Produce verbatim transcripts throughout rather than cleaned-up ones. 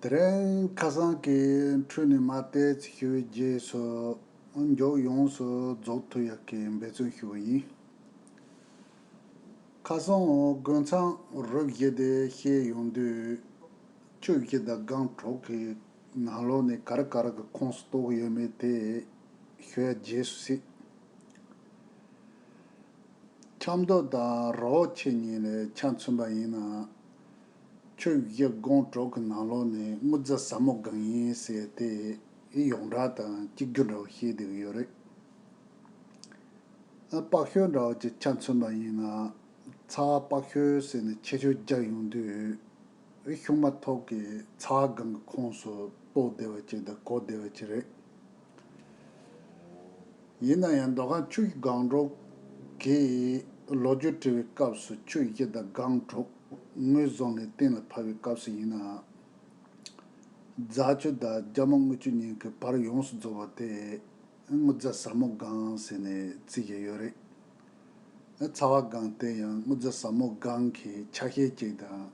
དེ་རིང་ཁ་སང་གི་འཕྲོས་ནས་མར་ཏོག་ཙམ་ཞུ་བའི་རྗེས་སུ། མཇུག་ཡོངས་སུ་རྫོགས་ཐུབ་ཡག་གི་འབད་བརྩོན་ཞུ་བ་ཡིན། ཁ་སང་དགུན་ཚང་རུབ་བཞི་དེ་བཤད་ཡོང་དུས། བཅུ་བཞི་དང་སྒང་དྲུག་གི་ནང་ལོགས་ནས་ག་རེ་ག་རེ་གི་ཁོངས་སུ་གཏོགས་ཡོད་མེད་དེ་ཞུ་ཡ་རྗེས་སུ་གཟིགས། ཆབ་མདོ་དང་རི་བོ་ཆེ་གཉིས་ལ་ཆ་མཚོན་པ་ཡིན་ན། བཅུ་བཞི་སྒང་དྲུག་གི་ནང་ལོགས་ནས་དངུལ་རྫ་ཟལ་མོ་སྒང་ཡིན་ཟེར་དེ་ཡོངས་གྲགས་དང་གཅིག་གྱུར་འདྲ་བོ་བཤད་བསྡད་ཀྱི་ཡོད་རེད། ཨ། དཔག་ཤོས་འདྲ་བོ་ཅིག་ཆ་མཚོན་པ་ཡིན་ན། ཚ་བ་དཔག་ཤོས་ཟེར་ནས་ཆེ་ཆུང་རྒྱག་ཡོང་དུས། ཤུགས་མ་ཐོག་གི་ཚ་བ་སྒང་གི་ཁོངས་སུ་གཏོགས་བསྡད་པ་ཅིག་དང་གོ་བསྡད་པ་ཅིག་རེད། ཡིན་ན་ཡང་མདོ་ཁམས་ཆུ་བཞི་སྒང་དྲུག་གི་ལོ་རྒྱུས་འབྲི་བའི་སྐབས་སུ། ཆུ་བཞི་དང་སྒང་དྲུག་ངོས་བཟུང་ནས་གཏན་ལ་ཕབ་པའི་སྐབས་སུ་ཡིན་ན། རྫ་ཆུ་དང་རྒྱལ་མོ་རྔུལ་ཆུ་གཉིས་ཀྱི་བར་ཡོངས་སུ་རྫོགས་པ་དེ་དངུལ་རྫ་ཟལ་མོ་སྒང་ཟེར་ནས་བརྩི་བཞིན་ཡོད་རེད། ཚ་བ་སྒང་དེ་ཡང་དངུལ་རྫ་ཟལ་མོ་སྒང་གི་ཆ་ཤས་གཅིག་དང་།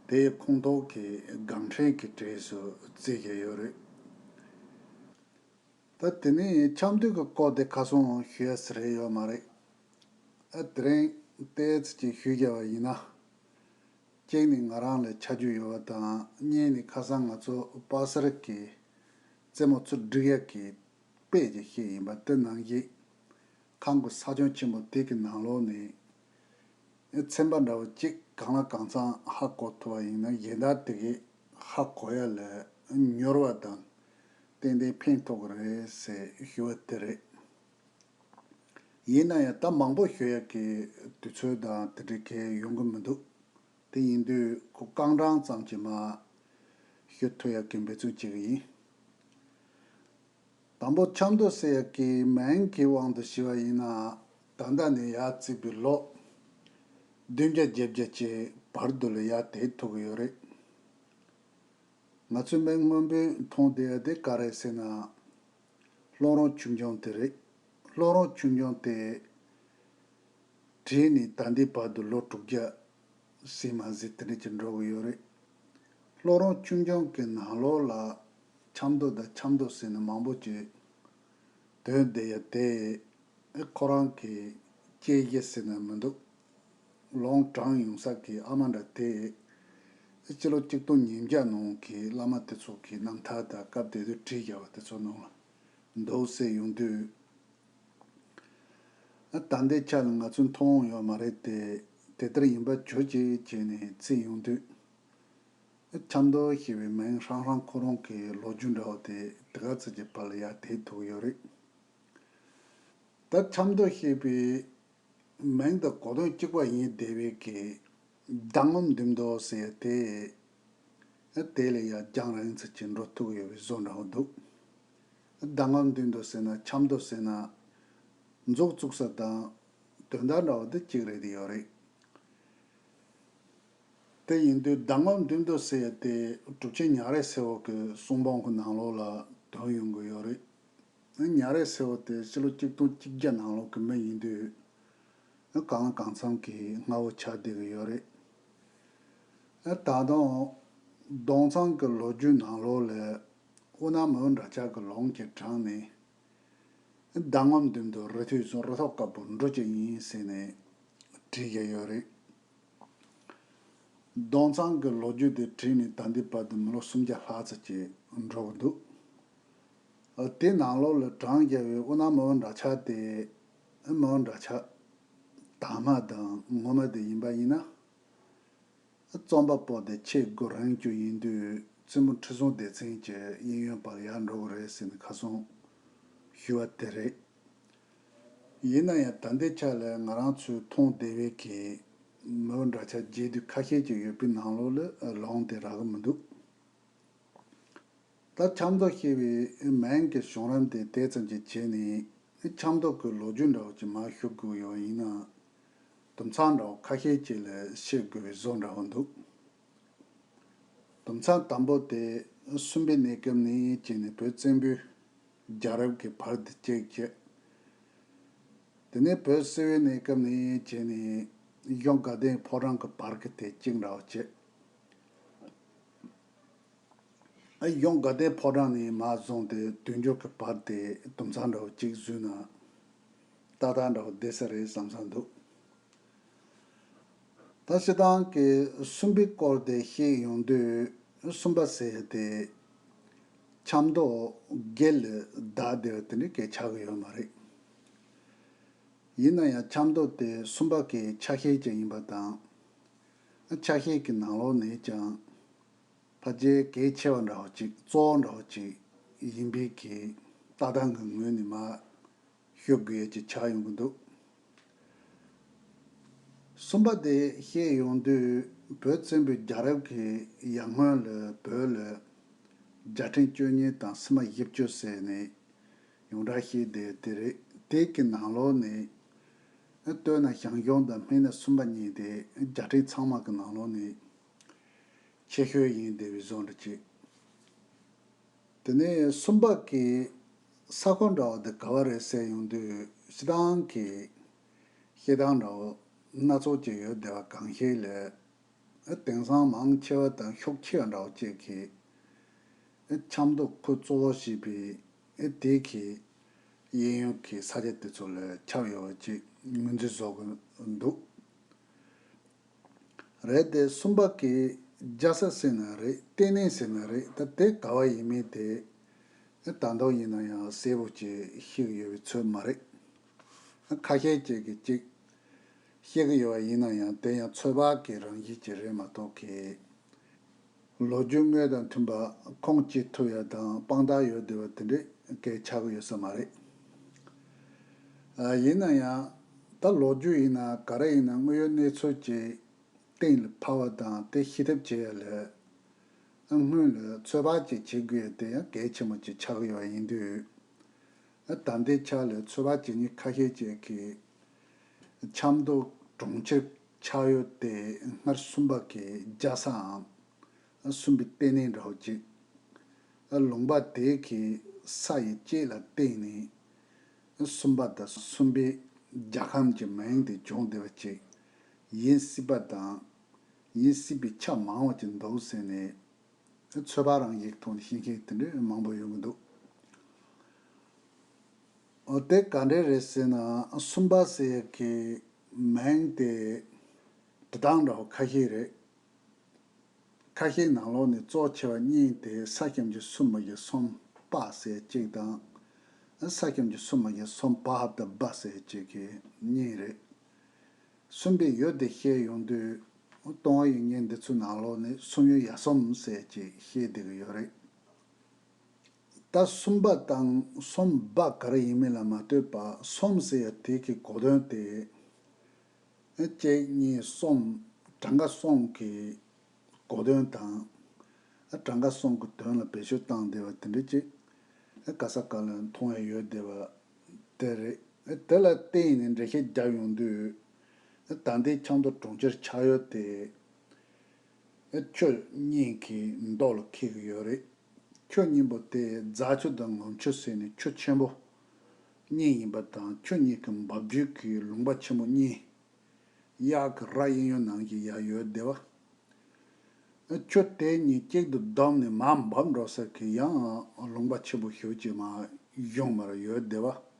དེའི་ཁོངས་གཏོགས་ཀྱི་སྒང་ཕྲན་གྱི་གྲས་སུ་བརྩི་བཞིན་ཡོད་རེད། ད་དེ་ནས་ཆབ་མདོ་གི་སྐོར་དེ་ཁ་སང་ཞུ་ཡ་ཟེར་ཡོད་མ་རེད། ཨ། དེ་རིང་ཏོག་ཙམ་ཅིག་ཞུས་བཞག་པ་ཡིན་ན། གཅིག་ནི་ང་རང་ལ་ཆ་རྒྱུས་ཡོད་པ་དང་། གཉིས་ནི་ཁ་སང་ང་ཚོ་པ་སར་གྱི་རྩེད་མོ་ཚུར་སྒྲིག་ཡག་གི་དཔེ་ཅིག་བཤད་ཡིན་པ་དེ་ནང་བཞིན། ཁམས་ཀྱི་ས་ཁྱོན་ཆེན་པོ་དེ་གི་ནང་ལོགས་ནས་ཚན་པ་འདྲ་བོ་གཅིག་གང་ལ་གང་འཚམ་ཧ་གོ་ཐུབ་པ་ཡིན་ན། གཞན་དག་དེ་གས་ཧ་གོ་ཡ་ལ་མྱུར་བ་དང་ཏན་ཏན་ཕན་ཐོགས་ཀྱི་རེད་ཟེར་ཞུ་བ་དེ་རེད། ཡིན་ན་ཡང་ད་མང་པོ་ཞུ་ཡག་གི་དུས་ཚོད་དང་དེ་འདྲ་གང་ཡོང་གི་མི་འདུག་དེ་ཡིན་དུས་ཁོ་རྐང་གྲངས་ཙམ་གྱིས་མར་ཞུ་ཐུབ་ཡག་གི་འབད་བརྩོན་བྱེད་ཀྱི་ཡིན། དང་པོ་ཆབ་མདོ་ཟེར་ཡག་གི་མིང་གི་དབང་དུ་བྱས་པ་ཡིན་ན། ད་ལྟ་ནས་ཡར་བརྩིས་པའི་ལོ་བདུན་བརྒྱ་བརྒྱད་བརྒྱ་གྱི་བར་དུ་ལ་ཡར་དེད་ཐུབ་ཀྱི་ཡོད་རེད། ང་ཚོའི་མིང་སྔོན་པོས་མཐོང་བསྡད་ཡ་དེ་ག་རེ་ཟེར་ན། ལྷོ་རོང་ཆོས་འབྱུང་དེ་རེད། ལྷོ་རོང་ཆོས་འབྱུང་དེ་བྲིས་ནས་ད་ལྟའི་བར་དུ་ལོ་དྲུག་བརྒྱ་ཟིན་མ་ཟིན་དེ་འདྲ་ཅིག་འགྲོ་གི་ཡོད་རེད། ལྷོ་རོང་ཆོས་འབྱུང་གི་ནང་ལོགས་ལ་ཆབ་མདོ་དང་ཆབ་མདོ་ཟེར་ནས་མང་པོ་ཅིག་འདོན་བསྡད་ཡ་དེ། ཨེ། ཁོ་རང་གི་དཔྱད་གཞི་ཟེར་ན་མི་འདུག་ལུང་དྲངས་ཡོང་ས་གི་ཨ་མ་འདྲ་དེ། ཨེ། སྤྱི་ལོ་གཅིག་སྟོང་ཉིས་བརྒྱ་ནང་གི་བླ་མ་དེ་ཚོ་གི་རྣམ་ཐར་དང་སྐབས་དེ་དུས་བྲིས་བཞག་པ་དེ་ཚོ་ནང་ལ་འདུག་ཟེར་ཡོང་དུས། ཨ། ད་ལྟའི་ཆ་ལ་ང་ཚོས་མཐོང་ཡོད་མ་རེད་དེ། དེ་ལྟར་ཡིན་པ་བྱོས་ཅིག་བྱས་ནས་བརྩིས་ཡོང་དུས། ཨ། ཆབ་མདོ་ཞེས་པའི་མིང་ཧྲང་ཧྲང་ཁོ་རང་གི་ལོ་རྒྱུས་འདྲ་བོ་དེ་དེ་ག་ཙམ་གྱི་བར་ལ་ཡར་དེད་ཐུབ་ཡོད་རེད། ད་ཆབ་མདོ་ཞེས་པའི་མིང་དང་གོ་དོན་གཅིག་པ་ཡིན་བསྡད་པའི་གི་གདམས་ངག་འདོན་མདོ་ཟེར་ཡ་དེ། ཨ། དེ་ལ་ཡང་རྒྱང་རིང་ཙམ་ཅིག་འགྲོ་ཐུབ་ཡོད་པའི་བཟོ་འདྲ་བོ་འདུག་གདམས་ངག་འདོན་མདོ་ཟེར་ན་ཆབ་མདོ་ཟེར་ན་མཛུབ་བཙུགས་ས་དང་དོན་དག་འདྲ་བོ་དེ་གཅིག་རེད་དེ་ཡོད་རེད། དེ་ཡིན་དུས་གདམས་ངག་འདོན་མདོ་ཟེར་ཡ་དེ་གྲུབ་ཆེན་ཉང་རལ་སེར་པོ་གི་གསུང་འབུམ་གི་ནང་ལོགས་ལ་འདོན་ཡོང་གི་ཡོད་རེད། ཉང་རལ་སེར་པོ་དེ་ཕྱི་ལོ་གཅིག་སྟོང་གཅིག་བརྒྱ་ནང་ལོགས་ཀྱི་མི་ཡིན་དུས། གང་ལ་གང་འཚམ་གྱི་སྔ་བོ་ཆགས་བསྡད་ཀྱི་ཡོད་རེད། ད་དུང་ལྡོང་ཚང་གི་ལོ་རྒྱུས་ནང་ལོགས་ལ་དབུ་ནག་མི་བོ་འབྲི་ཆགས་ཀྱི་ལུང་གིས་དྲངས་ནས། གདམས་ངག་འདོན་མདོ་རི་ཐོག་སོང་། རི་ཐོག་དཀར་པོ་འབྲི་བྱེད་ཡིན་ཟེར་ནས་བྲིས་བཞག་ཡོད་རེད། ལྡོང་ཚང་གི་ལོ་རྒྱུས་དེ་བྲིས་ནས་ད་ལྟའི་བར་དུ་མི་ལོ་སུམ་བརྒྱ་ལྷག་ཙམ་ཅིག་འགྲོ་གི་འདུག་ཨ། དེ་ནང་ལོགས་ལ་དྲངས་བཞག་པའི་དབུ་ནག་མི་བོ་འབྲི་ཆགས་དེ། མི་བོ་འབྲི་ཆགས་དར་མ་དང་ངོ་མ་དེ་ཡིན་པ་ཡིན་ན། རྩོམ་པ་པོ་དེ་ཆེས་མགོ་རིང་རྒྱུ་ཡིན་དུས། བཙུན་མོ་ཁྲི་སྲོང་ལྡེ་བཙན་གྱི་གཡས་གཡོན་བར་ཡར་འགྲོ་གི་རེད་ཟེར་ནས་ཁ་སང་ཞུས་པ་དེ་རེད། ཡིན་ན་ཡང་ད་ལྟའི་ཆ་ལ་ང་རང་ཚོས་མཐོང་བསྡད་པའི་གི་མི་བོ་འབྲི་ཆགས་རྒྱས་བསྡུས་ཁ་ཤས་ཅིག་ཡོད་པའི་ནང་ལོགས་ལ་ལུང་དེ་རག་གི་མི་འདུག་ད་ཆབ་མདོ་ཞེས་པའི་མིང་གི་བྱུང་རིམ་དེ་དེ་ཙམ་གྱིས་བྱས་ནས། ཆབ་མདོ་གི་ལོ་རྒྱུས་འདྲ་བོ་ཅིག་མར་ཞུ་དགོས་ཡོད་ཡིན་ན། དུམ་ཚང་འདྲ་བོ་ཁ་ཤས་ཅིག་ལ་བཤད་དགོས་པའི་བཟོ་འདྲ་བོ་འདུག་དུམ་ཚང་དང་པོ་དེ་སུམ་པའི་གནས་སྐབས་ནས་བྱས་ནས་བོད་བཙན་པོའི་རྒྱལ་རབས་ཀྱི་བར་དུ་གཅིག་བྱས། དེ་ནས་བོད་སིལ་བུའི་གནས་སྐབས་ནས་བྱས་ནས་གཞུང་དགའ་ལྡན་ཕོ་བྲང་གི་བར་གྱི་དེ་གཅིག་འདྲ་བོ་བྱས། ཨ་ཡོང་དགའ་ལྡན་ཕོ་བྲང་ནས་མར་བཟུང་སྟེ་དུས་འགྱུར་གྱི་བར་དེ་དུམ་ཚང་འདྲ་བོ་གཅིག་བཟོས་ན་ཏག་ཏག་འདྲ་བོ་བསྡད་ས་རེད་བསམ་བསམ་འདུག་ད་སྤྱིར་བཏང་གི་སུམ་པའི་སྐོར་དེ་བཤད་ཡོང་དུས། སུམ་པ་ཟེར་ཡ་དེ་ཆབ་མདོ་བརྒྱད་ལ་བདའ་བསྡད་པ་དེ་འདྲ་གས་ཆགས་ཀྱི་ཡོད་མ་རེད། ཡིན་ན་ཡང་ཆབ་མདོ་དེ་སུམ་པ་གི་ཆ་ཤས་ཅིག་ཡིན་པ་དང་། ཆ་ཤས་ཀྱི་ནང་ལོགས་ནས་ཀྱང་ཕལ་ཆེར་གལ་ཆེ་བ་འདྲ་བོ་ཅིག་གཙོ་བོ་འདྲ་བོ་ཅིག་ཡིན་པའི་གི་ལྟ་སྟངས་ཀྱི་ངོས་ནས་མར་ཞུ་དགོས་ཡ་ཅིག་ཆགས་ཡོང་གི་འདུག་སུམ་པ་དེ་བཤད་ཡོང་དུས་བོད་བཙན་པོའི་རྒྱལ་རབས་ཀྱི་ཡར་སྔོན་ལ་བོད་ལ་རྒྱལ་ཕྲན་བཅུ་གཉིས་དང་སྲིད་དམག་བཞི་བཅུ་ཟེར་ནས་ཡོངས་གྲགས་བཤད་བསྡད་དེ་རེད། དེ་གི་ནང་ལོགས་ནས་སྟོད་ན་ཞང་ཞུང་དང་སྨད་ན་སུམ་པ་གཉིས་དེ་རྒྱལ་ཕྲན་ཚང་མ་གི་ནང་ལོགས་ནས་ཆེ་ཤོས་ཡིན་བསྡད་པའི་བཟོ་འདྲ་ཅིག་དེ་ནས་སུམ་པ་གི་ས་ཁོངས་འདྲ་བོ་དེ་ག་བ་རེད་ཟེར་ཡོང་དུས་སྤྱིར་བཏང་གི་བཤད་སྟངས་འདྲ་བོ་སྣ་ཚོགས་ཅིག་ཡོད་བསྡད་པ་གང་ཞིག་ལས། དེང་སང་མང་ཆེ་བ་དང་ཤུགས་ཆེ་བ་འདྲ་བོ་ཅིག་གིས་ཆབ་མདོ་ཁོ་གཙོ་བོ་བྱས་པའི་དེ་གི་གཡས་གཡོན་གྱི་ས་ཆ་དེ་ཚོ་ལ་ཁྱབ་ཡོད་པ་ཅིག་ངོས་འཛིན་བཟོ་གི་འདུག་རེད་དེ་སུམ་པ་གི་རྒྱལ་ས་ཟེར་ན་རེད། ལྟེ་གནས་ཟེར་ན་རེད། ད་དེ་ག་བ་ཡིན་མིན་དེ་ད་དུང་ཡིན་ན་ཡང་གསལ་པོ་ཅིག་ཤེས་ཀྱི་ཡོད་པའི་ཚོད་མ་རེད། ཁ་ཤས་ཅིག་གིས་ཅིག་བཤད་ཀྱི་ཡོད་པ་ཡིན་ན་ཡང་དེ་ཡང་ཚོད་དཔག་གི་རང་བཞིན་ཅིག་རེད་མ་གཏོགས་གི་ལོ་རྒྱུས་དངོས་དང་མཐུན་པ་ཁུངས་སྐྱེལ་ཐུབ་ཡ་དང་དཔང་རྟགས་ཡོད་བསྡད་པ་དེ་འདྲ་གས་ཆགས་ཀྱི་ཡོད་ས་མ་རེད། ཨ། ཡིན་ན་ཡང་ད་ལོ་རྒྱུས་ཡིན་ན་ག་རེ་ཡིན་ན་དངོས་ཡོད་གནས་ཚུལ་གྱི་སྟེང་ལ་ཕབ་པ་དང་དེ་ཤེས་ཐབས་བྱེད་ཡ་ལ་སྔོན་ལ་ཚོད་དཔག་ཅིག་བྱེད་དགོས་ཡ་དེ་ཡང་གལ་ཆེན་པོ་ཅིག་ཆགས་ཀྱི་ཡོད་པ་ཡིན་དུས། ད་ལྟའི་ཆ་ལ་ཚོད་དཔག་བྱེད་མཁན་ཁ་ཤས་ཅིག་གིས་ཆབ་མདོ་གྲོང་ཁྱེར་ཆགས་ཡུལ་དེ་སྔར་སུམ་པ་གི་རྒྱལ་སའམ་སུམ་པའི་ལྟེ་གནས་འདྲ་བོ་ཅིག་ལུང་པ་དེ་གི་ས་ཡི་དཀྱིལ་ལ་བརྟེན་ནས་སུམ་པ་དང་སུམ་པའི་རྒྱལ་ཁམས་ཀྱི་མིང་དེ་བྱུང་བསྡད་པ་ཅིག་ཡིན་སྲིད་པ་དང་། ཡིན་སྲིད་པའི་ཆ་མང་བ་ཅིག་འདུག་ཟེར་ནས། ཚོད་དཔག་རང་བཞིན་ཐོག་ནས་ཤེས་མཁན་དེ་འདྲ་མང་པོ་ཡོང་གི་འདུག་འོ་དེ་ག་འདྲ་རེད་ཟེར་ན་སུམ་པ་ཟེར་ཡག་གི་མིང་དེ་འབྲི་སྟངས་འདྲ་བོ་ཁ་ཤས་རེད། ཁ་ཤས་ནང་ལོགས་ནས་གཙོ་ཆེ་བ་གཉིས་དེ་ས་ཞབས་ཀྱུ་སུ་མ་ཞབས་ཀྱུ་སུམ་པ་ཟེར་གཅིག་དང་། ས་ཞབས་ཀྱུ་སུ་མ་ཞབས་ཀྱུ་སུམ་པ་ཧ་ད་པ་ཟེར་གཅིག་གི་གཉིས་རེད། སུམ་པའི་ཡུལ་དེ་བཤད་ཡོང་དུས། ལྟུང་བ་ཡི་གེ་འདི་ཚོའི་ནང་ལོགས་ནས་སུམ་ཡུལ་ཡ་སུམ་ཟེར་ཅིག་བཤད་བསྡད་ཀྱི་ཡོད་རེད། ད་སུམ་པ་དང་སུམ་པ་ག་རེ་ཡིན་མིན་ལ་མ་ལྟོས་པར་སུམ་ཟེར་ཡ་དེ་གི་གོ་དོན་དེ། གཅིག་གཉིས་གསུམ། གྲངས་ཀ་གསུམ་གྱི་གོ་དོན་དང་། གྲངས་ཀ་གསུམ་གྱི་དོན་ལ་བེད་སྤྱོད་བཏང་བསྡད་པ་དེ་འདྲ་ཅིག་ག་ས་ག་ལ་མཐོང་ཡ་ཡོད་བསྡད་པ་དེ་རེད། དེ་ལ་བརྟེན་ནས་འགྲེལ་བཤད་བརྒྱབ་ཡོང་དུས། ད་ལྟའི་ཆབ་མདོ་གྲོང་ཁྱེར་ཆགས་ཡུལ་དེ་ཆུ་གཉིས་ཀྱི་མདོག་ལ་འཁེལ་གྱི་ཡོད་རེད། ཆུ་གཉིས་པོ་དེ་རྫ་ཆུ་དང་ངམ་ཆུ་ཟེར་ནས་ཆུ་ཆེན་པོ་གཉིས་ཡིན་པ་དང་། ཆུ་གཉིས་ཀྱི་འབབ་རྒྱུད་ཀྱི་ལུང་པ་ཆེན་པོ་གཉིས། གཡག་གི་རྭ་གཡས་གཡོན་ནང་གི་ཡར་ཡོད་བསྡད་པ། ཆུ་དེ་གཉིས་གཅིག་ཏུ་བསྡོམས་ནས་མར་འབབ་འགྲོ་ས་གི་ཡང་ལུང་པ་ཆེན་པོ་ཞེ་པོ་ཅིག་མར་གཡོན་མར་ཡོད་བསྡད་པ།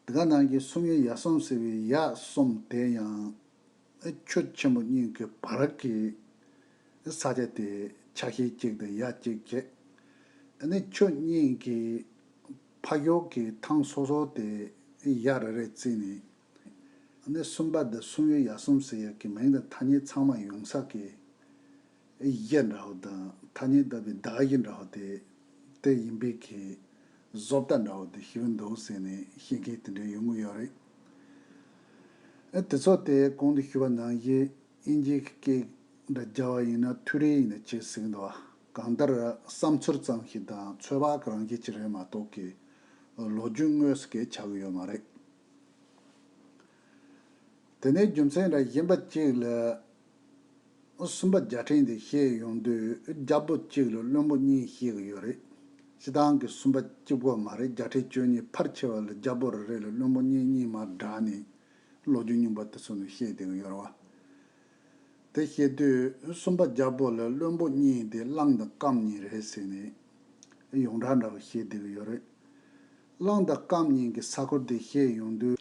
དེ་ག་ནང་གི་སུམ་ཡུལ་ཡ་སུམ་ཟེར་བའི་ཡ་སུམ་དེ་ཡང་ཆུ་ཆེན་པོ་གཉིས་ཀྱི་བར་གྱི་ས་ཆ་དེ་ཆ་ཤས་གཅིག་དང་ཡ་གཅིག་བྱས། ཨ་ནི་ཆུ་གཉིས་ཀྱི་ཕ་ཡུལ་གྱི་ཐང་སོ་སོ་དེ་ཡ་རེ་རེ་བརྩིས་ནས། ཨ་ནི་སུམ་པ་དང་སུམ་ཡུལ་ཡ་སུམ་ཟེར་ཡག་གི་མིང་དང་ཐ་སྙད་ཚང་མ་ཡོང་ས་གི་གཞི་འདྲ་བོ་དང་། ཐ་སྙད་བཏགས་པའི་བརྡ་གཞི་འདྲ་བོ་དེ་དེ་ཡིན་པའི་གི་བཟོ་ལྟ་འདྲ་བོ་དེ་ཞིག་འདུག་ཟེར་ནས་བཤད་མཁན་དེ་འདྲ་ཡོང་གི་ཡོད་རེད། ཨ། དེ་ཚོ་དེ་གོང་དུ་ཞུས་པ་ནང་བཞིན་དབྱིན་ཇིའི་སྐད་འདྲ་སྦྱར་བ་ཡིན་ན་ཐུ་རི་ཡིན་ན་ཅི་ཟེར་གྱི་འདུག་བ། གང་ལྟར་བསམ་ཚུལ་ཙམ་ཞིག་དང་ཚོད་དཔག་གི་རང་བཞིན་ཅིག་རེད་མ་གཏོགས་ཀྱི་ལོ་རྒྱུས་དངོས་སུ་གས་ཆགས་ཀྱི་ཡོད་མ་རེད། དེ་ནས་རྒྱུ་མཚན་འདྲ་གཞན་པ་གཅིག་ལ། སུམ་པ་རྒྱལ་ཕྲན་དེ་བཤད་ཡོང་དུས་རྒྱལ་པོ་གཅིག་ལ་བློན་པོ་གཉིས་བཤད་ཀྱི་ཡོད་རེད། སྤྱིར་བཏང་གི་སུམ་པ་གཅིག་པོ་མ་རེད། རྒྱལ་ཕྲན་བཅུ་གཉིས་ཕལ་ཆེ་བ་ལ་རྒྱལ་པོ་རེ་རེ་ལ་བློན་པོ་གཉིས་གཉིས་མར་བསྒྲགས་ནས་ལོ་རྒྱུས་རྙིང་པ་དེ་ཚོ་ནས་བཤད་བསྡད་ཀྱི་ཡོད་རེད་བ། དེ་བཤད་དུས་སུམ་པ་རྒྱལ་པོ་ལ་བློན་པོ་གཉིས་དེ་གླང་དང་སྐམ་གཉིས་རེད་ཟེར་ནས་ཡོངས་གྲགས་འདྲ་བོ་བཤད་བསྡད་ཀྱི་ཡོད་རེད། གླང་དང་སྐམ་གཉིས་ཀྱི་ས་ཁུལ་དེ་བཤད་ཡོང་དུས།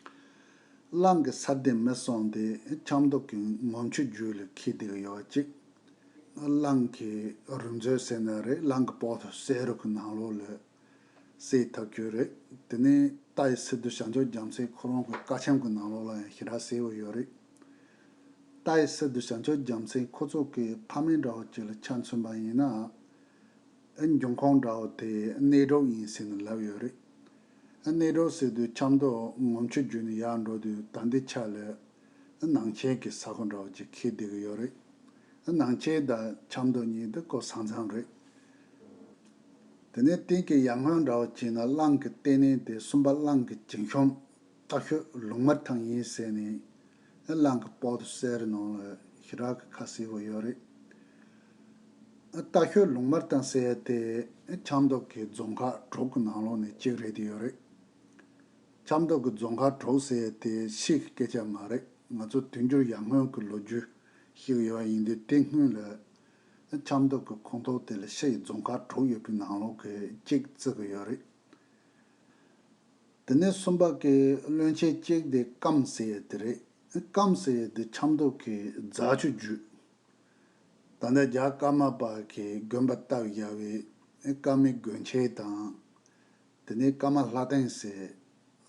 གླང་གི་ས་སྡེ་མི་གསུམ་དེ་ཆབ་མདོ་གི་ངོམ་ཆུ་རྒྱུད་ལ་འཁེལ་བསྡད་ཀྱི་ཡོད་ཅིག་གླང་གི་རུས་མཛོད་ཟེར་ན་རེད། གླང་གི་སྤོ་ཐོ་གསེར་རུ་གི་ནང་ལོགས་ལ་གསལ་ཐག་ཆོད་རེད། དེ་ནས་ཏཱའི་སི་ཏུ་བྱང་ཆུབ་རྒྱལ་མཚན་ཁོ་རང་གི་བཀའ་ཆེམས་ཀྱི་ནང་ལོགས་ལ་ཡང་ཞེ་དྲག་གསལ་པོ་ཡོད་རེད། ཏཱའི་སི་ཏུ་བྱང་ཆུབ་རྒྱལ་མཚན་ཁོ་ཚོ་གི་ཕ་མེས་འདྲ་བོ་ཅིག་ལ་ཆ་མཚོན་པ་ཡིན་ན། ཨ་འབྱུང་ཁུངས་འདྲ་བོ་དེ་གནས་གྲོགས་ཡིན་ཟེར་ནས་ལབ་ཡོད་རེད། ཨ་གནས་གྲོགས་ཟེར་དུས་ཆབ་མདོ་ངོམ་ཆུ་རྒྱུད་ནས་ཡར་འགྲོ་དུས་ད་ལྟའི་ཆ་ལ་ཨ་ནང་ཆེན་གྱི་ས་ཁུལ་འདྲ་བོ་ཅིག་འཁེལ་བསྡད་ཀྱི་ཡོད་རེད། ཨ་ནང་ཆེན་དང་ཆབ་མདོ་གཉིས་དེ་ཀོ་ས་མཚམས་རེད། དེ་ནས་སྟེང་གི་ཡར་སྔོན་འདྲ་བོ་བྱས་ན་གླང་གི་ལྟེ་གནས་དེ་སུམ་པ་གླང་གི་བྱང་ཤུམ། སྟག་ཤོད་ལུང་དམར་ཐང་ཡིན་ཟེར་ནས་གླང་གི་སྤོ་ཏོ་གསེར་ནང་ལ་ཞེ་དྲག་གི་ཁ་གསལ་པོ་ཡོད་རེད། སྟག་ཤོད་ལུང་དམར་ཐང་ཟེར་ཡ་དེ་ཆབ་མདོ་གི་རྫོང་ཁག་དྲུག་གི་ནང་ལོགས་ནས་གཅིག་རེད་དེ་ཡོད་རེད། ཆབ་མདོ་གི་རྫོང་ཁག་དྲུག་ཟེར་ཡ་དེ་ཕྱི་གི་སྐད་ཆ་མ་རེད། ང་ཚོ་དུས་འགྱུར་ཡར་སྔོན་གྱི་ལོ་རྒྱུས་ཤིག་ཡོད་པ་ཡིན་དུས་དེ་སྔོན་ལ་ཆབ་མདོ་གི་ཁོངས་གཏོགས་དེ་ལ་ཕྱི་ཡི་རྫོང་ཁག་དྲུག་ཡོད་པའི་ནང་ལོགས་ཀྱི་གཅིག་བརྩི་གི་ཡོད་རེད། དེ་ནས་གསུམ་པ་གི་བློན་ཆེན་གཅིག་དེ་སྐམ་ཟེར་ཡས་དེ་རེད། སྐམ་ཟེར་ཡས་དེ་ཆབ་མདོ་གི་རྫ་ཆུ་རྒྱུད། ད་ལྟ་རྒྱ་ཀརྨ་པ་གི་དགོན་པ་བཏབ་བཞག་པའི་ཀརྨའི་དགོན་ཆེན་དང་། དེ་ནས་ཀརྨ་ལྷ་སྡིངས་ཟེར་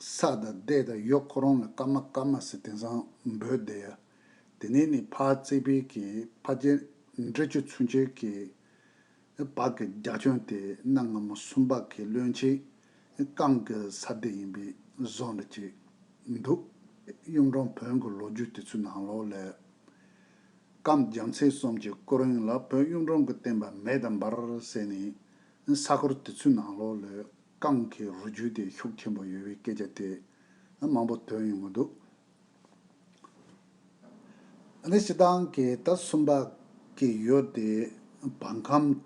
ས་དང་སྡེ་དང་ཡུལ་ཁོ་རང་ལ་ཀརྨ་ཀརྨ་ཟེར་དེང་སང་འབོད་བསྡད་ཡ། དེ་ནས་ནི་ཕར་རྩིག་པའི་གི་ཕ་རྒྱལ་འབྲི་ཆུ་ཚུན་ཆད་ཀྱི་བར་གྱི་རྒྱ་ཁྱོན་དེ་གནའ་སྔ་མོ་སུམ་པ་གི་བློན་ཆེན་སྐམ་གྱི་ས་སྡེ་ཡིན་པའི་བཟོ་འདྲ་ཅིག་འདུག་གཡུང་དྲུང་བོན་གྱི་ལོ་རྒྱུས་དེ་ཚོའི་ནང་ལོགས་ལ་སྐམ་རྒྱལ་མཚན་གསུམ་གྱི་སྐུ་རིང་ལ་བོད་གཡུང་དྲུང་གི་བསྟན་པ་མེ་དང་འབར་ཟེར་ནས་ས་ཁུལ་དེ་ཚོའི་ནང་ལོགས་ལ་སྐམ་གྱི་རུས་རྒྱུད་དེ་ཤུགས་ཆེན་པོ་ཡོད་པའི་སྐད་ཆ་དེ་མང་པོ་ཐོན་ཡོང་གི་འདུག་ཨ་ནི་སྤྱིར་བཏང་གི་ད་སུམ་པ་གི་ཡུལ་དེ་བར་ཁམས་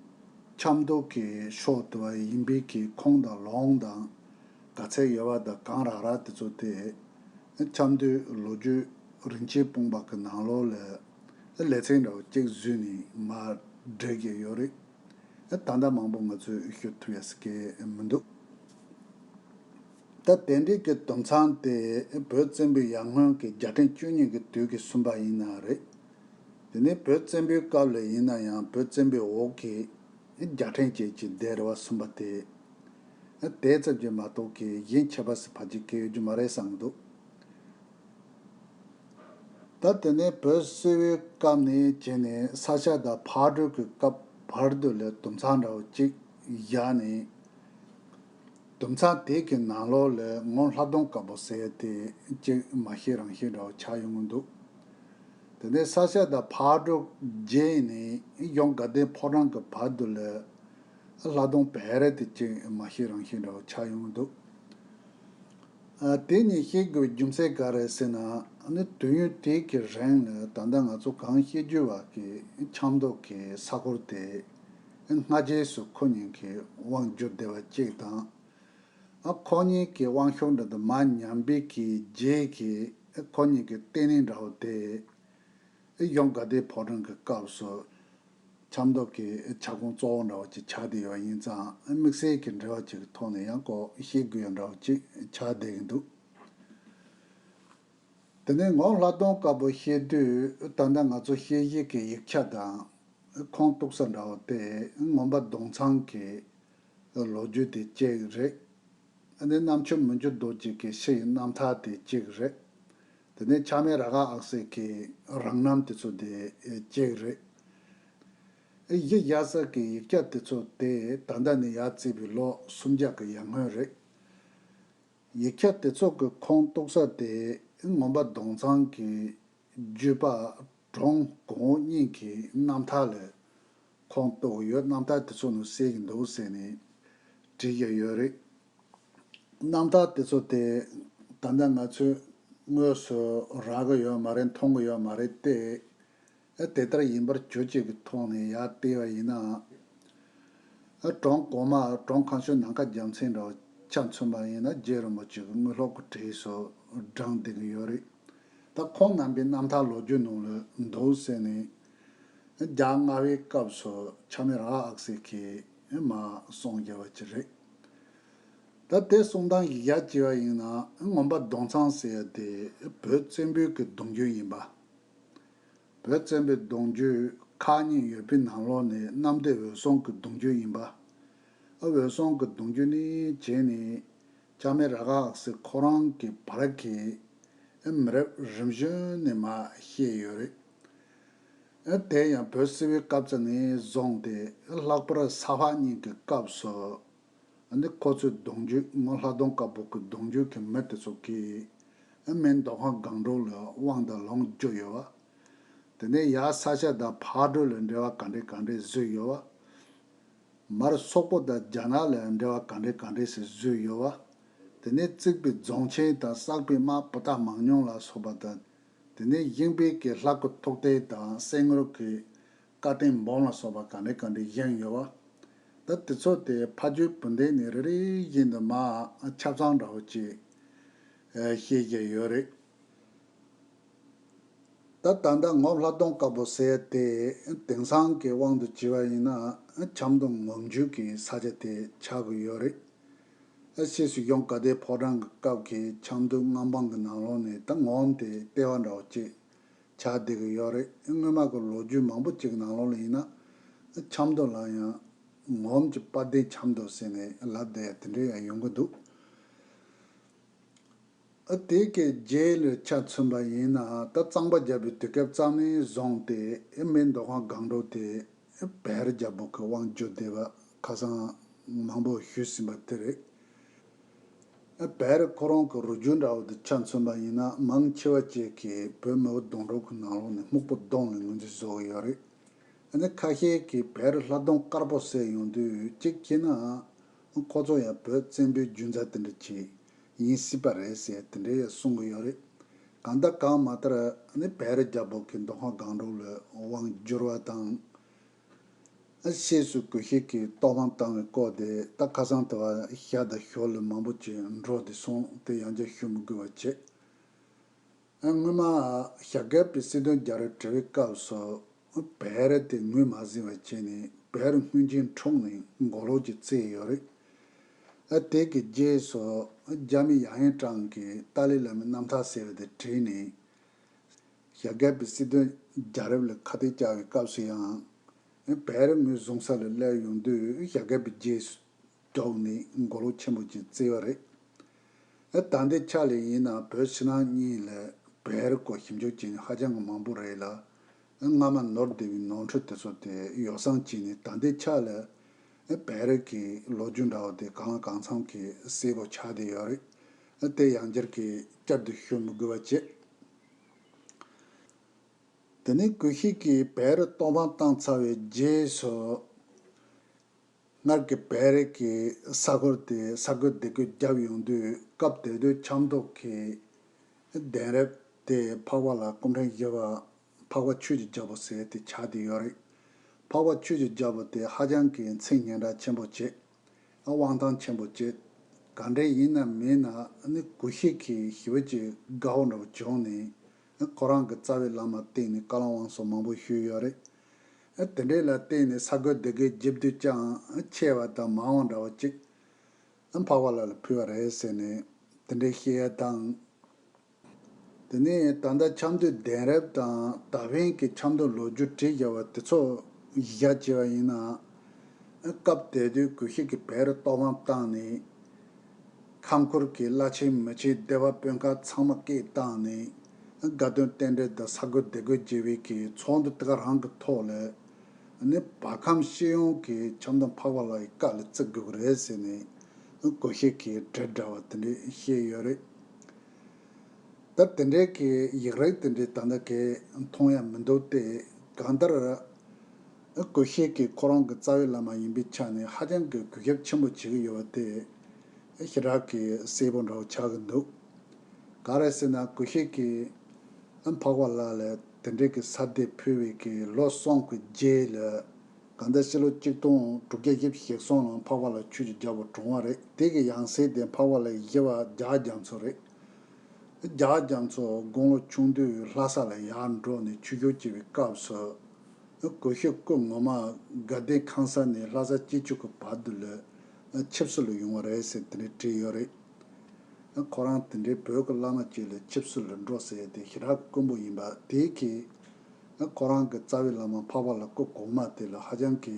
ཆབ་མདོ་གི་ཕྱོགས་དེ་བ་ཡིན་པའི་གི་ཁོངས་དང་ལུང་དང་ག་ཚད་ཡོད་པ་དང་གང་རག་རག་དེ་ཚོ་དེ་ཆབ་མདོའི་ལོ་རྒྱུས་རིན་ཆེན་སྤུངས་པ་གི་ནང་ལོགས་ལ་ལེ་ཚན་འདྲ་བོ་གཅིག་བཟོས་ནས་མར་འགྲེལ་གྱི་ཡོད་རེད། ད་ལྟ་མང་པོ་ང་ཚོས་ཤོད་ཐུབ་ཡ་ཟེར་གི་མི་འདུག་ད་དེ་འདྲའི་གི་དུམ་ཚང་དེ་བོད་བཙན་པོའི་ཡར་སྔོན་གྱི་རྒྱལ་ཕྲན་བཅུ་གཉིས་ཀྱི་དུས་ཀྱི་སུམ་པ་ཡིན་ན་རེད། དེ་ནས་བོད་བཙན་པོའི་སྐབས་ལ་ཡིན་ན་ཡང་བོད་བཙན་པོའི་འོག་གི་རྒྱལ་ཕྲན་བཅས་ཀྱི་སྡེ་རེ་བ་སུམ་པ་དེ། དེ་ཙམ་གྱིས་མ་གཏོགས་ཀྱི་གཞན་ཁྱད་པར་ཟེར་ཕལ་ཆེར་གང་ཡོད་རྒྱུ་མ་རེད་བསམ་གྱི་འདུག་ད་དེ་ནས་བོད་སིལ་བུའི་སྐབས་ནས་བྱས་ནས་ས་སྐྱ་དང་ཕག་གྲུ་གི་སྐབས་བར་དུ་ལ་དུམ་ཚང་འདྲ་བོ་གཅིག་བཞག་ནས། དུམ་ཚང་དེ་གི་ནང་ལོགས་ལ་ངོར་ལྷ་སྡོང་དཀར་པོ་ཟེར་ཡ་དེ་གཅིག་མ་ཤེས་རང་ཤེས་འདྲ་བོ་ཆགས་ཡོང་གི་འདུག་དེ་ནས་ས་སྐྱ་དང་ཕག་གྲུ་བརྒྱུད་ནས་གཞུང་དགའ་ལྡན་ཕོ་བྲང་གི་བར་དུ་ལ་ལྷ་སྡོང་བེ་རེ་དེ་གཅིག་མ་ཤེས་རང་ཤེས་འདྲ་བོ་ཆགས་ཡོང་གི་འདུག་ཨ། དེ་གཉིས་བཤད་དགོས་རྒྱུ་མཚན་ག་རེ་ཟེར་ན། ཨ་ནི་དུས་ཡུན་དེ་གི་རིང་ལ་ད་ལྟ་ང་ཚོ་གང་བཤད་རྒྱུ་བ་གི་ཆབ་མདོ་གི་ས་ཁུལ་དེ་སྔ་རྗེས་སུ་ཁོ་གཉིས་ཀྱི་དབང་བསྒྱུར་བསྡད་པ་གཅིག་དང་། ཨ། ཁོ་གཉིས་ཀྱི་དབང་ཤུགས་འདྲ་དང་མ་ཉམས་པའི་གི་རྗེས་ཀྱི་ཁོ་གཉིས་ཀྱི་ལྟེ་གནས་འདྲ་བོ་དེ་གཞུང་དགའ་ལྡན་ཕོ་བྲང་གི་སྐབས་སུ། ཆབ་མདོ་གི་ཁྱབ་ཁོངས་གཙོ་བོ་འདྲ་བོ་ཅིག་ཆགས་བསྡད་ཡོད་ཡིན་ཙང་དམིགས་བསལ་གྱི་འབྲེལ་བ་ཅིག་གི་ཐོག་ནས་ཡང་ཁོ་བཤད་དགོས་ཡ་འདྲ་བོ་ཅིག་ཆགས་བསྡད་ཀྱི་འདུག་དེ་ནས་ངོར་ལྷ་སྡོང་དཀར་པོ་བཤད་དུས་ད་ལྟ་ང་ཚོ་བཤད་གཞི་གི་ཡིག་ཆ་དང་ཁུངས་གཏུགས་ས་འདྲ་བོ་དེ་ངོམ་པ་ལྡོང་ཚང་གི་ལོ་རྒྱུས་དེ་གཅིག་རེད། ཨ་ནི་རྣམ་དཔྱོད་མི་འགྱུར་རྡོ་རྗེ་གི་ཕྱི་ཡི་རྣམ་ཐར་དེ་གཅིག་རེད། དེ་ནས་ཆགས་མེད་ར་ག་ཨག་སེ་གི་རང་རྣམ་དེ་ཚོ་དེ་གཅིག་རེད། ཨེ། གཞི་བཞག་ས་གི་ཡིག་ཆ་དེ་ཚོ་དེ་ད་ལྟ་ནས་ཡར་བརྩིས་པའི་ལོ་སུམ་བརྒྱ་གི་ཡར་སྔོན་རེད། ཡིག་ཆ་དེ་ཚོ་གི་ཁུངས་གཏུགས་ས་དེ་ངོམ་པ་ལྡོང་ཚང་གི་བརྒྱུད་པ་གྲོང་གོང་འོག་གཉིས་ཀྱི་རྣམ་ཐར་ལ་ཁུངས་གཏུགས་ཡོད། རྣམ་ཐར་དེ་ཚོ་ནང་གསལ་གྱི་འདུག་ཟེར་ནས་བྲིས་ཀྱི་ཡོད་རེད། རྣམ་ཐར་དེ་ཚོ་དེ་ད་ལྟ་ང་ཚོས་དངོས་སུ་རག་གི་ཡོད་མ་རེད། མཐོང་གི་ཡོད་མ་རེད་དེ། ཨ། དེ་ལྟར་ཡིན་པར་གྱུར་ཅིག་གི་ཐོག་ནས་ཡར་བལྟས་པ་ཡིན་ན། ཨ། གྲོང་གོང་མ་གྲོང་ཁ་ཤོར་ནམ་མཁའ་རྒྱལ་མཚན་འདྲ་བོ་ཆ་མཚོན་པ་ཡིན་ན་རྗེ་རིན་པོ་ཆེ་གི་དངོས་སློབ་ཀྱི་བྲིས་སུ་བགྲངས་བསྡད་ཀྱི་ཡོད་རེད། ད་ཁོང་རྣམ་པའི་རྣམ་ཐར་ལོ་རྒྱུས་ནང་ལ་འདུག་ཟེར་ནས་ རྒྱ་ལྔ་པའི་སྐབས་སུ་ཆགས་མེད་ར་ཨག་སི་གིས་མར་གསུངས་བཞག་པ་ཅིག་རེད། ད་དེ་གསུང་སྟངས་ཀྱི་ཡ་བྱས་པ་ཡིན་ན་མངོན་པ་རྫོགས་སངས་ཟེར་ཡ་དེ་བོད་བཙན་པོའི་གི་གདུང་རྒྱུད་ཡིན་པ། བོད་བཙན་པོའི་གདུང་རྒྱུད་ཁག་གཉིས་ཡོད་པའི་ནང་ལོགས་ནས་གནམ་བདེ་འོད་སྲུང་གི་གདུང་རྒྱུད་ཡིན་པ། ཨ་འོད་སྲུང་གི་གདུང་རྒྱུད་ནས་བྱས་ནས་ཆགས་མེད་ར་ཨག་སི་ཁོ་རང་གི་བར་གྱི་མི་རབས་རིམ་བཞིན་ནས་མར་བཤད་ཡོད་རེད། དེ་ཡང་བོད་སིལ་བུའི་སྐབས་ཙམ་ནས་བཟུང་སྟེ་ལྷག་པར་ས་ཕག་གཉིས་ཀྱི་སྐབས་སུ། ཨ་ནི་ཁོ་ཚོའི་གདུང་རྒྱུད་སྔོན་ལྷ་སྡོང་དཀར་པོ་གི་གདུང་རྒྱུད་ཀྱི་མི་དེ་ཚོ་གིས་ཨ་མིན་མདོ་ཁམས་སྒང་དྲུག་ལ་དབང་དང་ལུང་བསྒྱུར་ཡོད་པ། དེ་ནས་ཡར་ས་སྐྱ་དང་ཕག་གྲུ་ལ་འབྲེལ་བ་ག་འདྲས་ག་འདྲས་བཟོས་ཡོད་པ། མར་སོག་པོ་དང་རྒྱ་ནག་ལ་འབྲེལ་བ་ག་འདྲས་ག་འདྲས་ཞིག་བཟོས་ཡོད་པ། དེ་ནས་བརྩིགས་པའི་རྫོང་ཆེན་དང་བསགས་པའི་དམག་པོ་ཏ་མང་ཉུང་ལ་སོགས་པ་དང་། དེ་ནས་གཡིང་པའི་གི་ལྷ་སྐུ་ཐུགས་རྟེན་དང་གསེར་དངུལ་གྱི་བཀའ་བསྟན་འབུམ་ལ་སོགས་པ་ག་འདྲ་ག་འདྲ་བཞེངས་ཡོད་པ། ད་དེ་ཚོ་དེ་ཕ་རྒྱུད་བུ་འདས་ནས་རེ་རེ་བཞིན་དུ་མར་ཆ་ཚང་འདྲ་བོ་ཅིག་ཨ་བཤད་བཞག་ཡོད་རེད། ད་ད་ལྟ་ངོར་ལྷ་སྡོང་དཀར་པོ་ཟེར་དེ་དེང་སང་གི་དབང་དུ་བྱས་པ་ཡིན་ན་ཆབ་མདོ་ངོམ་ཆུ་གི་ས་ཆ་དེ་ཆགས་ཀྱི་ཡོད་རེད། ཨ་ཕྱིས་སུ་གཞུང་དགའ་ལྡན་ཕོ་བྲང་གི་སྐབས་ཀྱི་ཆབ་མདོའི་མངའ་འབངས་ཀྱི་ནང་ལོགས་ནས་ད་ངོམ་དེ་ལྟེ་བ་འདྲ་བོ་ཅིག་ཆགས་བསྡད་ཀྱི་ཡོད་རེད། སྔོན་མ་གི་ལོ་རྒྱུས་མང་པོ་ཅིག་གི་ནང་ལོགས་ལ་ཡིན་ན་ཆབ་མདོ་ལ་ཡང་ངོམ་གྱི་དཔལ་ལྡན་ཆབ་མདོ་ཟེར་ནས་ལབ་བསྡད་ཡ་དེ་འདྲ་ཡང་ཡོང་གི་འདུག་ཨ་དེ་གའི་རྗེས་ལ་ཆ་མཚོན་པ་ཡིན་ན་ད་གཙང་པ་རྒྱལ་པོའི་དུས་སྐབས་ཙམ་ནས་བཟུང་སྟེ་ཨེ་མིན་མདོ་ཁམས་སྒང་དྲུག་དེ་ཨེ་བལ་རྒྱལ་པོ་གི་དབང་བསྒྱུར་བསྡད་པ་ཁ་སང་མང་པོ་ཞུས་ཟིན་པ་དེ་རེད། ཨེ་བལ་ཁོ་རང་གི་རུས་རྒྱུད་འདྲ་བོ་དེ་ཆ་མཚོན་པ་ཡིན་ན་མང་ཆེ་བ་ཅིག་གིས་བོད་མི་བོ་གདོང་དྲུག་གི་ནང་ལོགས་ནས་སྨུག་པོ་གདོང་ལ་ངོས་འཛིན་བཟོ་གི་ཡོད་རེད། ཨ་ནི་ཁ་ཤས་ཀྱིས་བལ་ལྷ་སྡོང་དཀར་པོ་ཟེར་ཡོང་དུས་གཅིག་བྱས་ན་ཁོ་ཚོ་ཡང་བོད་བཙན་པོའི་རྒྱུད་མཛའ་དེ་འདྲ་ཅིག་ཡིན་སྲིད་པ་རེད་ཟེར་དེ་འདྲ་ཡང་གསུང་གི་ཡོད་རེད། གང་ལྟར་གང་མ་ལྟར་ཨ་ནི་བལ་རྒྱལ་པོ་གིས་མདོ་ཁམས་སྒང་དྲུག་ལ་དབང་བསྒྱུར་བ་དང་། ཨ་ཕྱིས་སུ་གུ་ཤྲི་གིས་གཏོར་དབང་བཏང་བའི་སྐོར་དེ་ད་ཁ་སང་དེ་བ་ཤ་དང་ཞོ་ལ་མང་པོ་ཅིག་འགྲོ་བསྡད་སོང་། དེ་ཡང་བསྐྱར་ཞུ་མི་དགོས་པ་བྱས། སྔོན་མ་ཞྭ་སྒབ་པའི་སྲིད་དོན་རྒྱལ་རབས་བྲིས་པའི་སྐབས་སུ་བལ་རི་དེ་ངོས་མ་ཟིན་པ་བྱས་ནས་བལ་རི་སྔོན་ཆད་འཁྲུགས་ནས་མགོ་ལོག་ཅིག་བརྩིས་ཡོད་རེད། ཨ་དེ་གི་རྗེས་སུ་རྒྱ་མི་ཡང་ཧེང་ཀྲང་གིས་ཏཱ་ལའི་བླ་མའི་རྣམ་ཐར་ཟེར་བ་དེ་བྲིས་ནས་ཞྭ་སྒབ་པའི་སྲིད་དོན་རྒྱལ་རབས་ལ་ཁ་གཏད་བཅག་པའི་སྐབས་སུ་ཡང་བལ་རི་ངོས་བཟུང་ས་ལ་སླེབས་ཡོང་དུས་ཞྭ་སྒབ་པའི་རྗེས་སུ། གྲོགས་ནི་མགོ་ལོག་ཆེན་པོ་ཅིག་བརྩི་བ་རེད། ད་ལྟའི་ཆ་ལ་ཡིན་ན་བོད་ཕྱི་ནང་གཉིས་ལ་བལ་རི་སྐོར་ཞིབ་འཇུག་བྱེད་མཁན་ཧ་ཅང་གི་མང་པོ་རེད་ལ། སྔ་མ་ནོར་བསྡད་པའི་ནོར་འཁྲུལ་དེ་ཚོ་དེ་ཡོ་བསྲང་བྱས་ནས་ད་ལྟའི་ཆ་ལ་བལ་རི་གི་ལོ་རྒྱུས་འདྲ་བོ་དེ་གང་ལ་གང་འཚམ་གྱིས་གསལ་པོ་ཆགས་བསྡད་ཡོད་རེད། དེ་ཡང་བསྐྱར་གྱིས་བསྐྱར་དུ་ཞུ་མི་དགོས་པ་བྱས། དེ་ནས་གུ་ཤྲི་གིས་བལ་རི་གཏོར་དབང་བཏང་ཚར་བའི་རྗེས་སུ། སྔར་གྱི་བལ་རི་གི་ས་ཁུལ་དེ་ས་བགོས་སྡེ་བགོས་བརྒྱབ་ཡོང་དུས་སྐབས་དེ་དུས་ཆབ་མདོ་གི་གདན་རབས་དེ་འཕགས་པ་ལྷ་སྐུ་ཕྲེང་བཞི་པ་འཕགས་པ་ཆོས་ཀྱི་རྒྱལ་པོ་ཟེར་དེ་ཆགས་བསྡད་ཡོད་རེད། འཕགས་པ་ཆོས་ཀྱི་རྒྱལ་པོ་དེ་ཧ་ཅང་གི་མཚན་སྙན་གྲགས་ཆེན་པོ་བྱས། དབང་ཐང་ཆེན་པོ་བྱས། ག་འདྲས་ཡིན་ན་མིན་ན་ནི་གུ་ཤྲི་གིས་ཞི་བ་ཅིག་དགའ་བོ་འདྲ་བོ་བྱུང་ནས། ཁོ་རང་གི་རྩ་བའི་བླ་མ་བསྟེན་ནས་བཀའ་སློབ་དབང་སོགས་མང་པོ་ཞུས་ཡོད་རེད། དེ་འདྲས་ལ་བརྟེན་ནས་ས་བགོས་སྡེ་བགོས་བགྱིས་དུས་ཀྱང་ཆེ་བ་དང་མང་བ་འདྲ་བོ་ཅིག་འཕགས་པ་ལྷ་ལ་ཕུལ་བ་རེད་ཟེར་ནས་དེ་འདྲས་བཤད་ཡ་དང་། དེ་ནས་ད་ལྟ་ཆབ་མདོའི་གདན་རབས་དང་ད་ཕན་གྱི་ཆབ་མདོ་ལོ་རྒྱུས་བྲིས་བཞག་པ་དེ་ཚོ་གཞི་བཞག་བྱས་པ་ཡིན་ན། སྐབས་དེ་དུས་གུ་ཤྲི་གིས་བལ་རི་གཏོར་དབང་བཏང་ནས། ཁམས་ཁུལ་གྱི་བླ་ཆེན་མི་ཆེན་སྡེ་པ་དཔོན་ཁག་ཚང་མ་སྐད་བཏང་ནས། དགའ་སྟོན་རྟེན་འབྲེལ་དང་ས་བགོས་སྡེ་བགོས་བྱས་པའི་གི་ཚོགས་འདུ་དེ་ག་རང་གི་ཐོག་ལ། ནི་བར་ཁམས་སྤྱི་ཡོངས་ཀྱི་ཆབ་མདོ་འཕགས་པ་ལྷ་ཡི་བཀའ་ལ་བརྩི་དགོས་ཀྱི་རེད་ཟེར་ནས་གུ་ཤྲི་གིས་བྲིས་འདྲ་བ་དེ་འདྲས་བཤད་ཡོད་རེད། ད་དེ་འདྲའི་གི་ཡིག་རིགས་དེ་འདྲའི་ད་ལྟ་གས་མཐོང་ཡ་མི་འདུག་སྟེ། གང་ལྟར་གུ་ཤྲི་གིས་ཁོ་རང་གི་རྩ་བའི་བླ་མ་ཡིན་པའི་ཆ་ནས་ཧ་ཅང་གི་གུས་ཞབས་ཆེན་པོ་བྱེད་ཀྱི་ཡོད་པ་དེ་ཞེ་དྲག་གི་གསལ་པོ་འདྲ་བོ་ཆགས་ཀྱི་འདུག་ག་རེ་ཟེར་ན་གུ་ཤྲི་གིས་འཕགས་པ་ལྷ་ལ་དེ་འདྲའི་གི་ས་དེ་ཕུལ་བའི་གི་ལོ་གསུམ་གི་རྗེས་ལ། གང་ལྟར་ཕྱི་ལོ་ཆིག་སྟོང་དྲུག་བརྒྱ་བཞི་བཅུ་ཞེ་གསུམ་ལ་འཕགས་པ་ལྷ་ཆོས་ཀྱི་རྒྱལ་པོ་གྲོངས་པ་རེད། དེ་གི་ཡང་སྲིད་དེ་འཕགས་པ་ལྷའི་བཞི་པ་རྒྱ་རྒྱ་མཚོ་རེད། རྒྱ་རྒྱ་མཚོ་དགུང་ལོ་ཆུང་དུས་ལྷ་ས་ལ་ཡར་འགྲོ་ནས་ཆོས་ཞུགས་བྱེད་པའི་སྐབས་སུ། གོ་ཤུལ་སྐུ་ངོ་མ་དགའ་ལྡན་ཁང་གསར་ནས་ལྷ་ས་སྐྱིད་ཆུ་གི་བར་དུ་ལ་ཆིབས་བསུ་ལ་ཡོང་བ་རེད་ཟེར་དེ་འདྲ་བྲིས་ཡོད་རེད། ཁོ་རང་དེ་འདྲའི་བོད་ཀྱི་བླ་མ་གཅིག་ལ་ཆིབས་བསུ་ལ་འགྲོ་ཟེར་ཏེ་ཞེ་དྲག་དཀོན་པོ་ཡིན་པ་དེ་གིས་ཁོ་རང་གི་རྩ་བའི་བླ་མ་འཕགས་པ་ལྷ་སྐུ་གོང་མ་དེ་ལ་ཧ་ཅང་གི་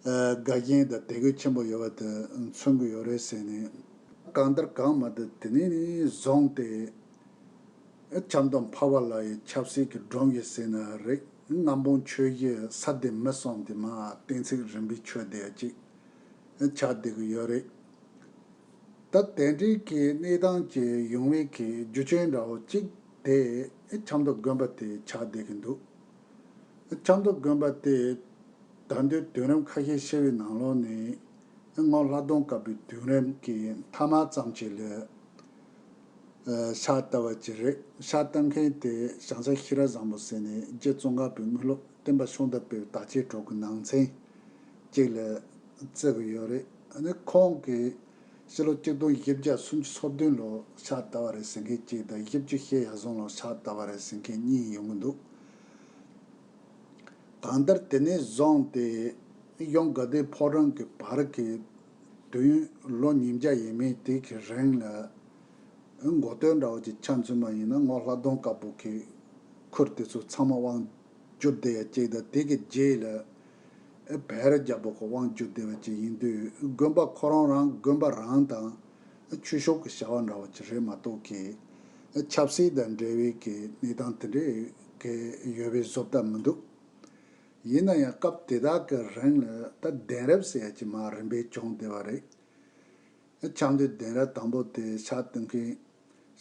དགའ་ཞེན་དང་དད་གུས་ཆེན་པོ་ཡོད་པ་དེ་མཚོན་གྱི་ཡོད་རེད་ཟེར་ནས། གང་ལྟར་གང་མ་དེ་དེ་ནས་ནི་བཟུང་སྟེ། ཆབ་མདོ་འཕགས་པ་ལྷ་ཡི་ཆབ་སྲིད་ཀྱི་སྒྲོམ་གཞི་ཟེར་ན་རེད། སྔ་འབུམ་ཆོས་བཞི་ས་སྡེ་མི་གསུམ་དེ་མ་གཏན་ཚིགས་རིམ་པས་ཆོད་བསྡད་ཅིག་ཆགས་བསྡད་ཀྱི་ཡོད་རེད། ད་དེ་འདྲའི་གི་གནས་སྟངས་ཀྱི་ཡོང་བའི་གི་རྒྱུ་རྐྱེན་འདྲ་བོ་གཅིག་དེ་ཆབ་མདོ་དགོན་པ་དེ་ཆགས་བསྡད་ཀྱི་འདུག་ཆབ་མདོ་དགོན་པ་དེ་ད་དུང་དུས་རིམ་ཁ་ཤས་ཤིག་གི་ནང་ལོགས་ནས་སྔོན་ལྷག་སྡོམ་བཀའ་པོད་དུས་རིམ་གྱི་མཐའ་མ་ཙམ་ཅིག་ལ་ཕྱག་བཏབ་པ་ཅིག་རེད། ཕྱག་བཏབ་མཁན་དེ་བྱང་ས་ཤེས་རབ་བཟང་པོ་ཟེར་ནས་རྗེ་ཙོང་ཁ་པའི་དངོས་སློབ་བསྟན་པ་ཤོང་ཐབས་པའི་དག་ཆའི་གྲོགས་ཀྱི་ནང་ཚན་གཅིག་ལ་བརྩི་གི་ཡོད་རེད། ཨ་ནི་ཁོང་གིས་ཕྱི་ལོ་ཆིག་སྟོང་བཞི་བརྒྱ་སུམ་ཅུ་སོ་བདུན་ལོ་ཕྱག་བཏབ་པ་རེད་ཟེར་མཁན་གཅིག་དང་བཞི་བཅུ་ཞེ་ཡར་སོང་ལོ་ཕྱག་བཏབ་པ་རེད་ཟེར་མཁན་གཉིས་ཡོང་གི་འདུག་གང་ལྟར་དེ་ནས་བཟུང་སྟེ་གཡོན་དགའ་ལྡན་ཕོ་བྲང་གི་བར་གྱི་དུས་ཡུན་ལོ་ཉིས་བརྒྱ་ཡས་མས་དེ་གི་རིང་ལ་འགོ་སྟོད་འདྲ་བོ་ཅིག་ཆ་མཚོན་པ་ཡིན་ན་སྔོན་ལྷག་སྡོམ་བཀའ་པོད་ཀྱི་ཁུར་དེ་ཚོ་ཚང་མ་དབང་བསྒྱུར་བསྡད་ཡ་གཅིག་དང་དེ་གི་རྗེས་ལ་བལ་རྒྱལ་པོ་གི་དབང་བསྒྱུར་བསྡད་པ་ཅིག་ཡིན་དུས་དགོན་པ་ཁོ་རང་རང་དགོན་པ་རང་དང་ཆོས་ཕྱོགས་ཀྱི་བྱ་བ་འདྲ་བོ་ཅིག་རེད་མ་གཏོགས་ཀྱི་ཆབ་སྲིད་དང་འབྲེལ་བའི་གི་གནས་སྟངས་དེ་འདྲའི་གི་ཡོད་པའི་བཟོ་ལྟ་མི་འདུག་ཡིན་ན་ཡང་སྐབས་དེ་དག་གི་རིང་ལ་ད་གདན་རབས་ཟེར་ཡ་ཅིག་མར་རིམ་པས་བྱུང་བསྡད་པ་རེད། ཆབ་མདོའི་གདན་རབས་དང་པོ་དེ་ཕྱག་གཏོང་མཁན་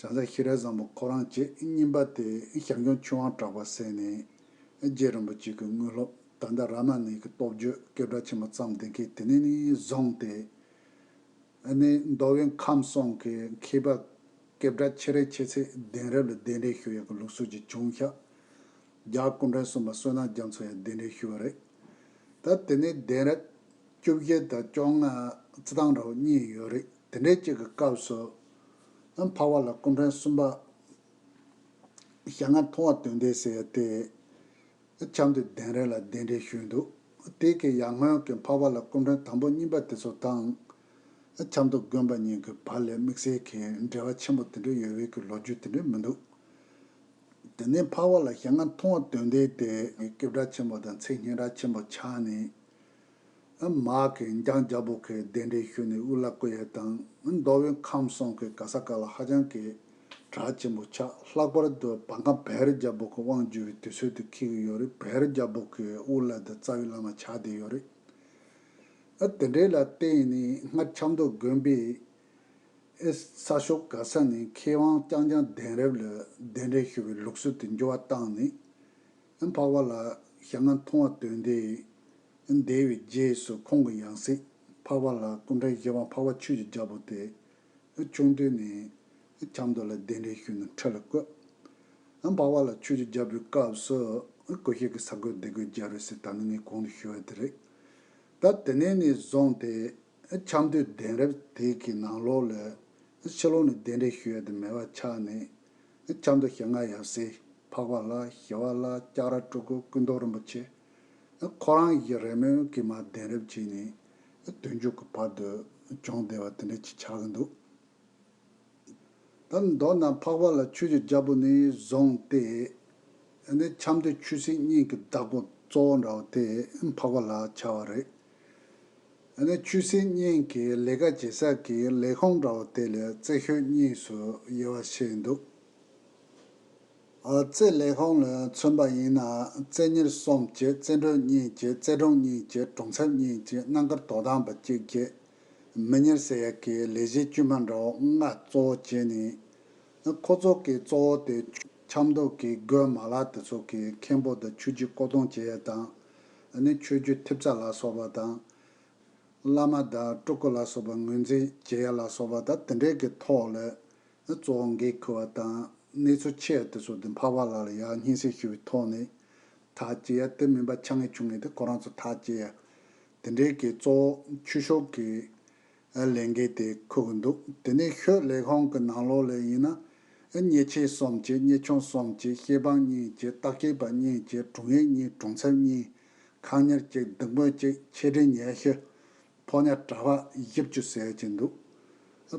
བྱང་ས་ཤེས་རབ་བཟང་པོ་ཁོ་རང་བྱས། གཉིས་པ་དེ་ཞང་ཞུང་ཆོས་དབང་གྲགས་པ་ཟེར་ནས་རྗེ་རིན་པོ་ཆེ་གི་དངོས་སློབ་ད་ལྟ་རཱ་མ་ཎའི་གི་སྟོབས་བརྗོད་སྐད་གྲགས་ཆེན་པོ་བརྩམས་བསྡད་མཁན་དེ་ནས་ནི་བཟུང་སྟེ། ཨ་ནི་མདོ་དབུས་ཁམས་གསུམ་གྱི་མཁས་པ་སྐད་གྲགས་ཆེ་རིགས་ཆེ་ཚད་གདན་རབས་ལ་གདན་འདྲེན་ཞུ་ཡག་གི་ལུགས་སྲོལ་ཅིག་བྱུང་ཤག་རྒྱལ་བ་སྐུ་ཕྲེང་གསུམ་པ་བསོད་ནམས་རྒྱ་མཚོ་ཡང་གདན་འདྲེན་ཞུས་པ་རེད། ད་དེ་ནས་གདན་རབས་བཅུ་བཞི་དང་བཅོ་ལྔ་རྩི་ཐང་འདྲ་བོ་གཉིས་ཡོད་རེད། དེ་འདྲའི་གཅིག་གི་སྐབས་སུ་འཕགས་པ་ལྷ་སྐུ་ཕྲེང་གསུམ་པ་ཞལ་སྔ་མཐོང་བ་དོན་ལྡན་ཟེར་ཡ་དེ། ཆབ་མདོའི་གདན་རབས་ལ་གདན་འདྲེན་ཞུས་འདུག་དེ་གི་ཡར་སྔོན་གྱི་འཕགས་པ་ལྷ་སྐུ་ཕྲེང་དང་པོ་གཉིས་པ་དེ་ཚོ་དང་། ཆབ་མདོ་དགོན་པ་གཉིས་ཀྱི་བར་ལ་དམིགས་བསལ་གྱི་འབྲེལ་བ་ཆེན་པོ་དེ་འདྲ་ཡོད་པའི་གི་ལོ་རྒྱུས་དེ་འདྲ་མི་འདུག་དེ་ནས་འཕགས་པ་ལྷ་ཞལ་སྔ་མཐོང་བ་དོན་ལྡན་དེ་སྐད་གྲགས་ཆེན་པོ་དང་མཚན་སྙན་གྲགས་ཆེན་པོ་ཆགས་ནས། མར་གྱི་འཇང་རྒྱལ་པོ་གི་གདན་འདྲེན་ཞུས་ནས་དབུ་བླ་བསྐོ་ཡས་དང་། མདོ་དབུས་ཁམས་གསུམ་གྱི་ག་ས་ག་ལ་ཧ་ཅང་གི་གྲགས་ཆེན་པོ་ཆགས། ལྷག་པར་དུ་བར་ཁམས་བལ་རི་རྒྱལ་པོ་གི་དབང་བསྒྱུར་བའི་དུས་ཚོད་དེ་འཁེལ་གྱི་ཡོད་རེད། བལ་རི་རྒྱལ་པོ་གི་དབུ་བླ་དང་རྩ་བའི་བླ་མ་ཆགས་བསྡད་ཡོད་རེད། ཨ་དེ་འདྲའི་ལ་བརྟེན་ནས་སྔར་ཆབ་མདོ་དགོན་པའི་ཨེ་ས་ཕྱོགས་ག་ས་ནས་མཁས་དབང་རྐྱང་རྐྱང་གདན་རབས་ལ་གདན་འདྲེན་ཞུ་བའི་ལུགས་སྲོལ་དེ་འགྱུར་བ་བཏང་ནས། འཕགས་པ་ལྷ་ཞལ་སྔ་མཐོང་བ་དོན་ལྡན་འདས་པའི་རྗེས་སུ་ཁོང་གི་ཡང་སྲིད་འཕགས་པ་ལྷ་སྐུ་ཕྲེང་བཞི་པ་འཕགས་པ་ཆོས་ཀྱི་རྒྱལ་པོ་དེ་ཆུང་དུས་ནས་ཆབ་མདོ་ལ་གདན་འདྲེན་ཞུས་ནས་ཁྲི་ལ་བསྐོས། འཕགས་པ་ལྷ་ཆོས་ཀྱི་རྒྱལ་པོའི་སྐབས་སུ་གོ་ཤེས་ཀྱི་ས་རྒོད་སྡེ་དགུའི་རྒྱལ་རབས་ཟེར་ད་ནི་ངས་གོང་དུ་ཞུས་པ་དེ་རེད། ད་དེ་ནས་ནས་བཟུང་སྟེ། ཆབ་མདོའི་གདན་རབས་དེ་གི་ནང་ལོགས་ལ་ཕྱི་ལོགས་ནས་གདན་འདྲེན་ཞུ་ཡ་དེ་མེད་པ་ཆགས་ནས། ཆབ་མདོ་ཞལ་སྔ་ཡབ་སྲས་འཕགས་པ་ལྷ་ཞི་བ་ལྷ་ལྕགས་ར་སྤྲུལ་སྐུ་སྐུ་མདོག་རིན་པོ་ཆེ། ཁོ་རང་གི་རེ་སྨོན་གྱིས་མར་གདན་རབས་བྱས་ནས་དུས་མཇུག་གི་བར་དུ་བྱུང་བསྡད་པ་དེ་འདྲ་ཅིག་ཆགས་ཀྱི་འདུག་ད་མདོར་ན་འཕགས་པ་ལྷ་ཆོས་ཀྱི་རྒྱལ་པོ་ནས་བཟུང་སྟེ། ཨ་ནི་ཆབ་མདོའི་ཆོས་སྲིད་གཉིས་ཀྱི་བདག་པོ་གཙོ་བོ་འདྲ་བོ་དེ་འཕགས་པ་ལྷ་ཆགས་པ་རེད། ཨ་ནི་ཆོས་སྲིད་གཉིས་ཀྱི་ལས་ཀ་བྱེད་ས་གི་ལས་ཁུངས་འདྲ་བོ་དེ་ལ་རྩེ་ཤོད་གཉིས་སུ་དབྱེ་བ་ཕྱེ་འདུག་ཨ་རྩེ་ལས་ཁུངས་ལ་མཚོན་པ་ཡིན་ན་རྩེ་གཉེར་གསུམ་བྱས། རྩེ་མགྲོན་གཉིས་བྱས། རྩེ་དྲུང་གཉིས་བྱས། གྲོང་གསེབ་གཉིས་བྱས། སྣ་མཁར་དོ་དམ་པ་གཅིག་བྱས། མི་གཉེར་ཟེར་ཡག་གི་ལས་གཞི་དཀྱུས་མ་འདྲ་བོ་ལྔ་གཙོ་བོ་བྱས་ནས། ཁོ་ཚོ་གི་གཙོ་བོ་དེ་ཆབ་མདོ་གི་དགོན་མ་ལག་དེ་ཚོ་གི་མཁན་པོ་དང་ཆོས་བརྒྱུད་བསྐོ་གཏོང་བྱེད་ཡ་དང་། ཨ་ནི་ཆོས་བརྒྱུད་ཐེབས་རྩ་ལ་སོགས་པ་དང་། བླ་མ་དང་སྤྲུལ་སྐུ་ལ་སོགས་པ་ངོས་འཛིན་བྱེད་ཡ་ལ་སོགས་པ་དང་དེ་འདྲའི་གི་ཐོག་ལ་གཙོ་བོ་འགན་འཁུར་བ་དང་། གནས་ཚུལ་ཆེ་བ་དེ་ཚོ་དེ་འཕགས་པ་ལྷ་ལ་ཡར་སྙན་སེང་ཞུ་བའི་ཐོག་ནས་ཐག་བཅད་ཡ། དེ་མིན་པ་ཆ་ངེས་ཆུང་ངེས་དེ་ཁོ་རང་ཚོ་ཐག་བཅད་ཡ། དེ་འདྲའི་གི་གཙོ་བོ་ཆོས་ཕྱོགས་ཀྱི་ལས་འགན་དེ་འཁུར་གི་འདུག་དེ་ནས་ཤོད་ལས་ཁུངས་ཀྱི་ནང་ལོགས་ལ་ཡིན་ན། ཉེས་ཆད་གསུམ་བྱས། ཉེས་ཆུང་གསུམ་བྱས། ཤེས་དཔང་གཉིས་བྱས། བརྟག་དཔྱད་པ་གཉིས་བྱས། དྲུང་ཡིག་གཉིས། དྲུང་འཚབ་གཉིས། ཁ་ཉེར་གཅིག། སྡིགས་དམོད་གཅིག། ཆེ་འབྲིང་ཉེར་བཞི། ཕོ་ཉ་གྲྭ་པ་བཞི་བཅུ་ཟེར་གྱི་འདུག་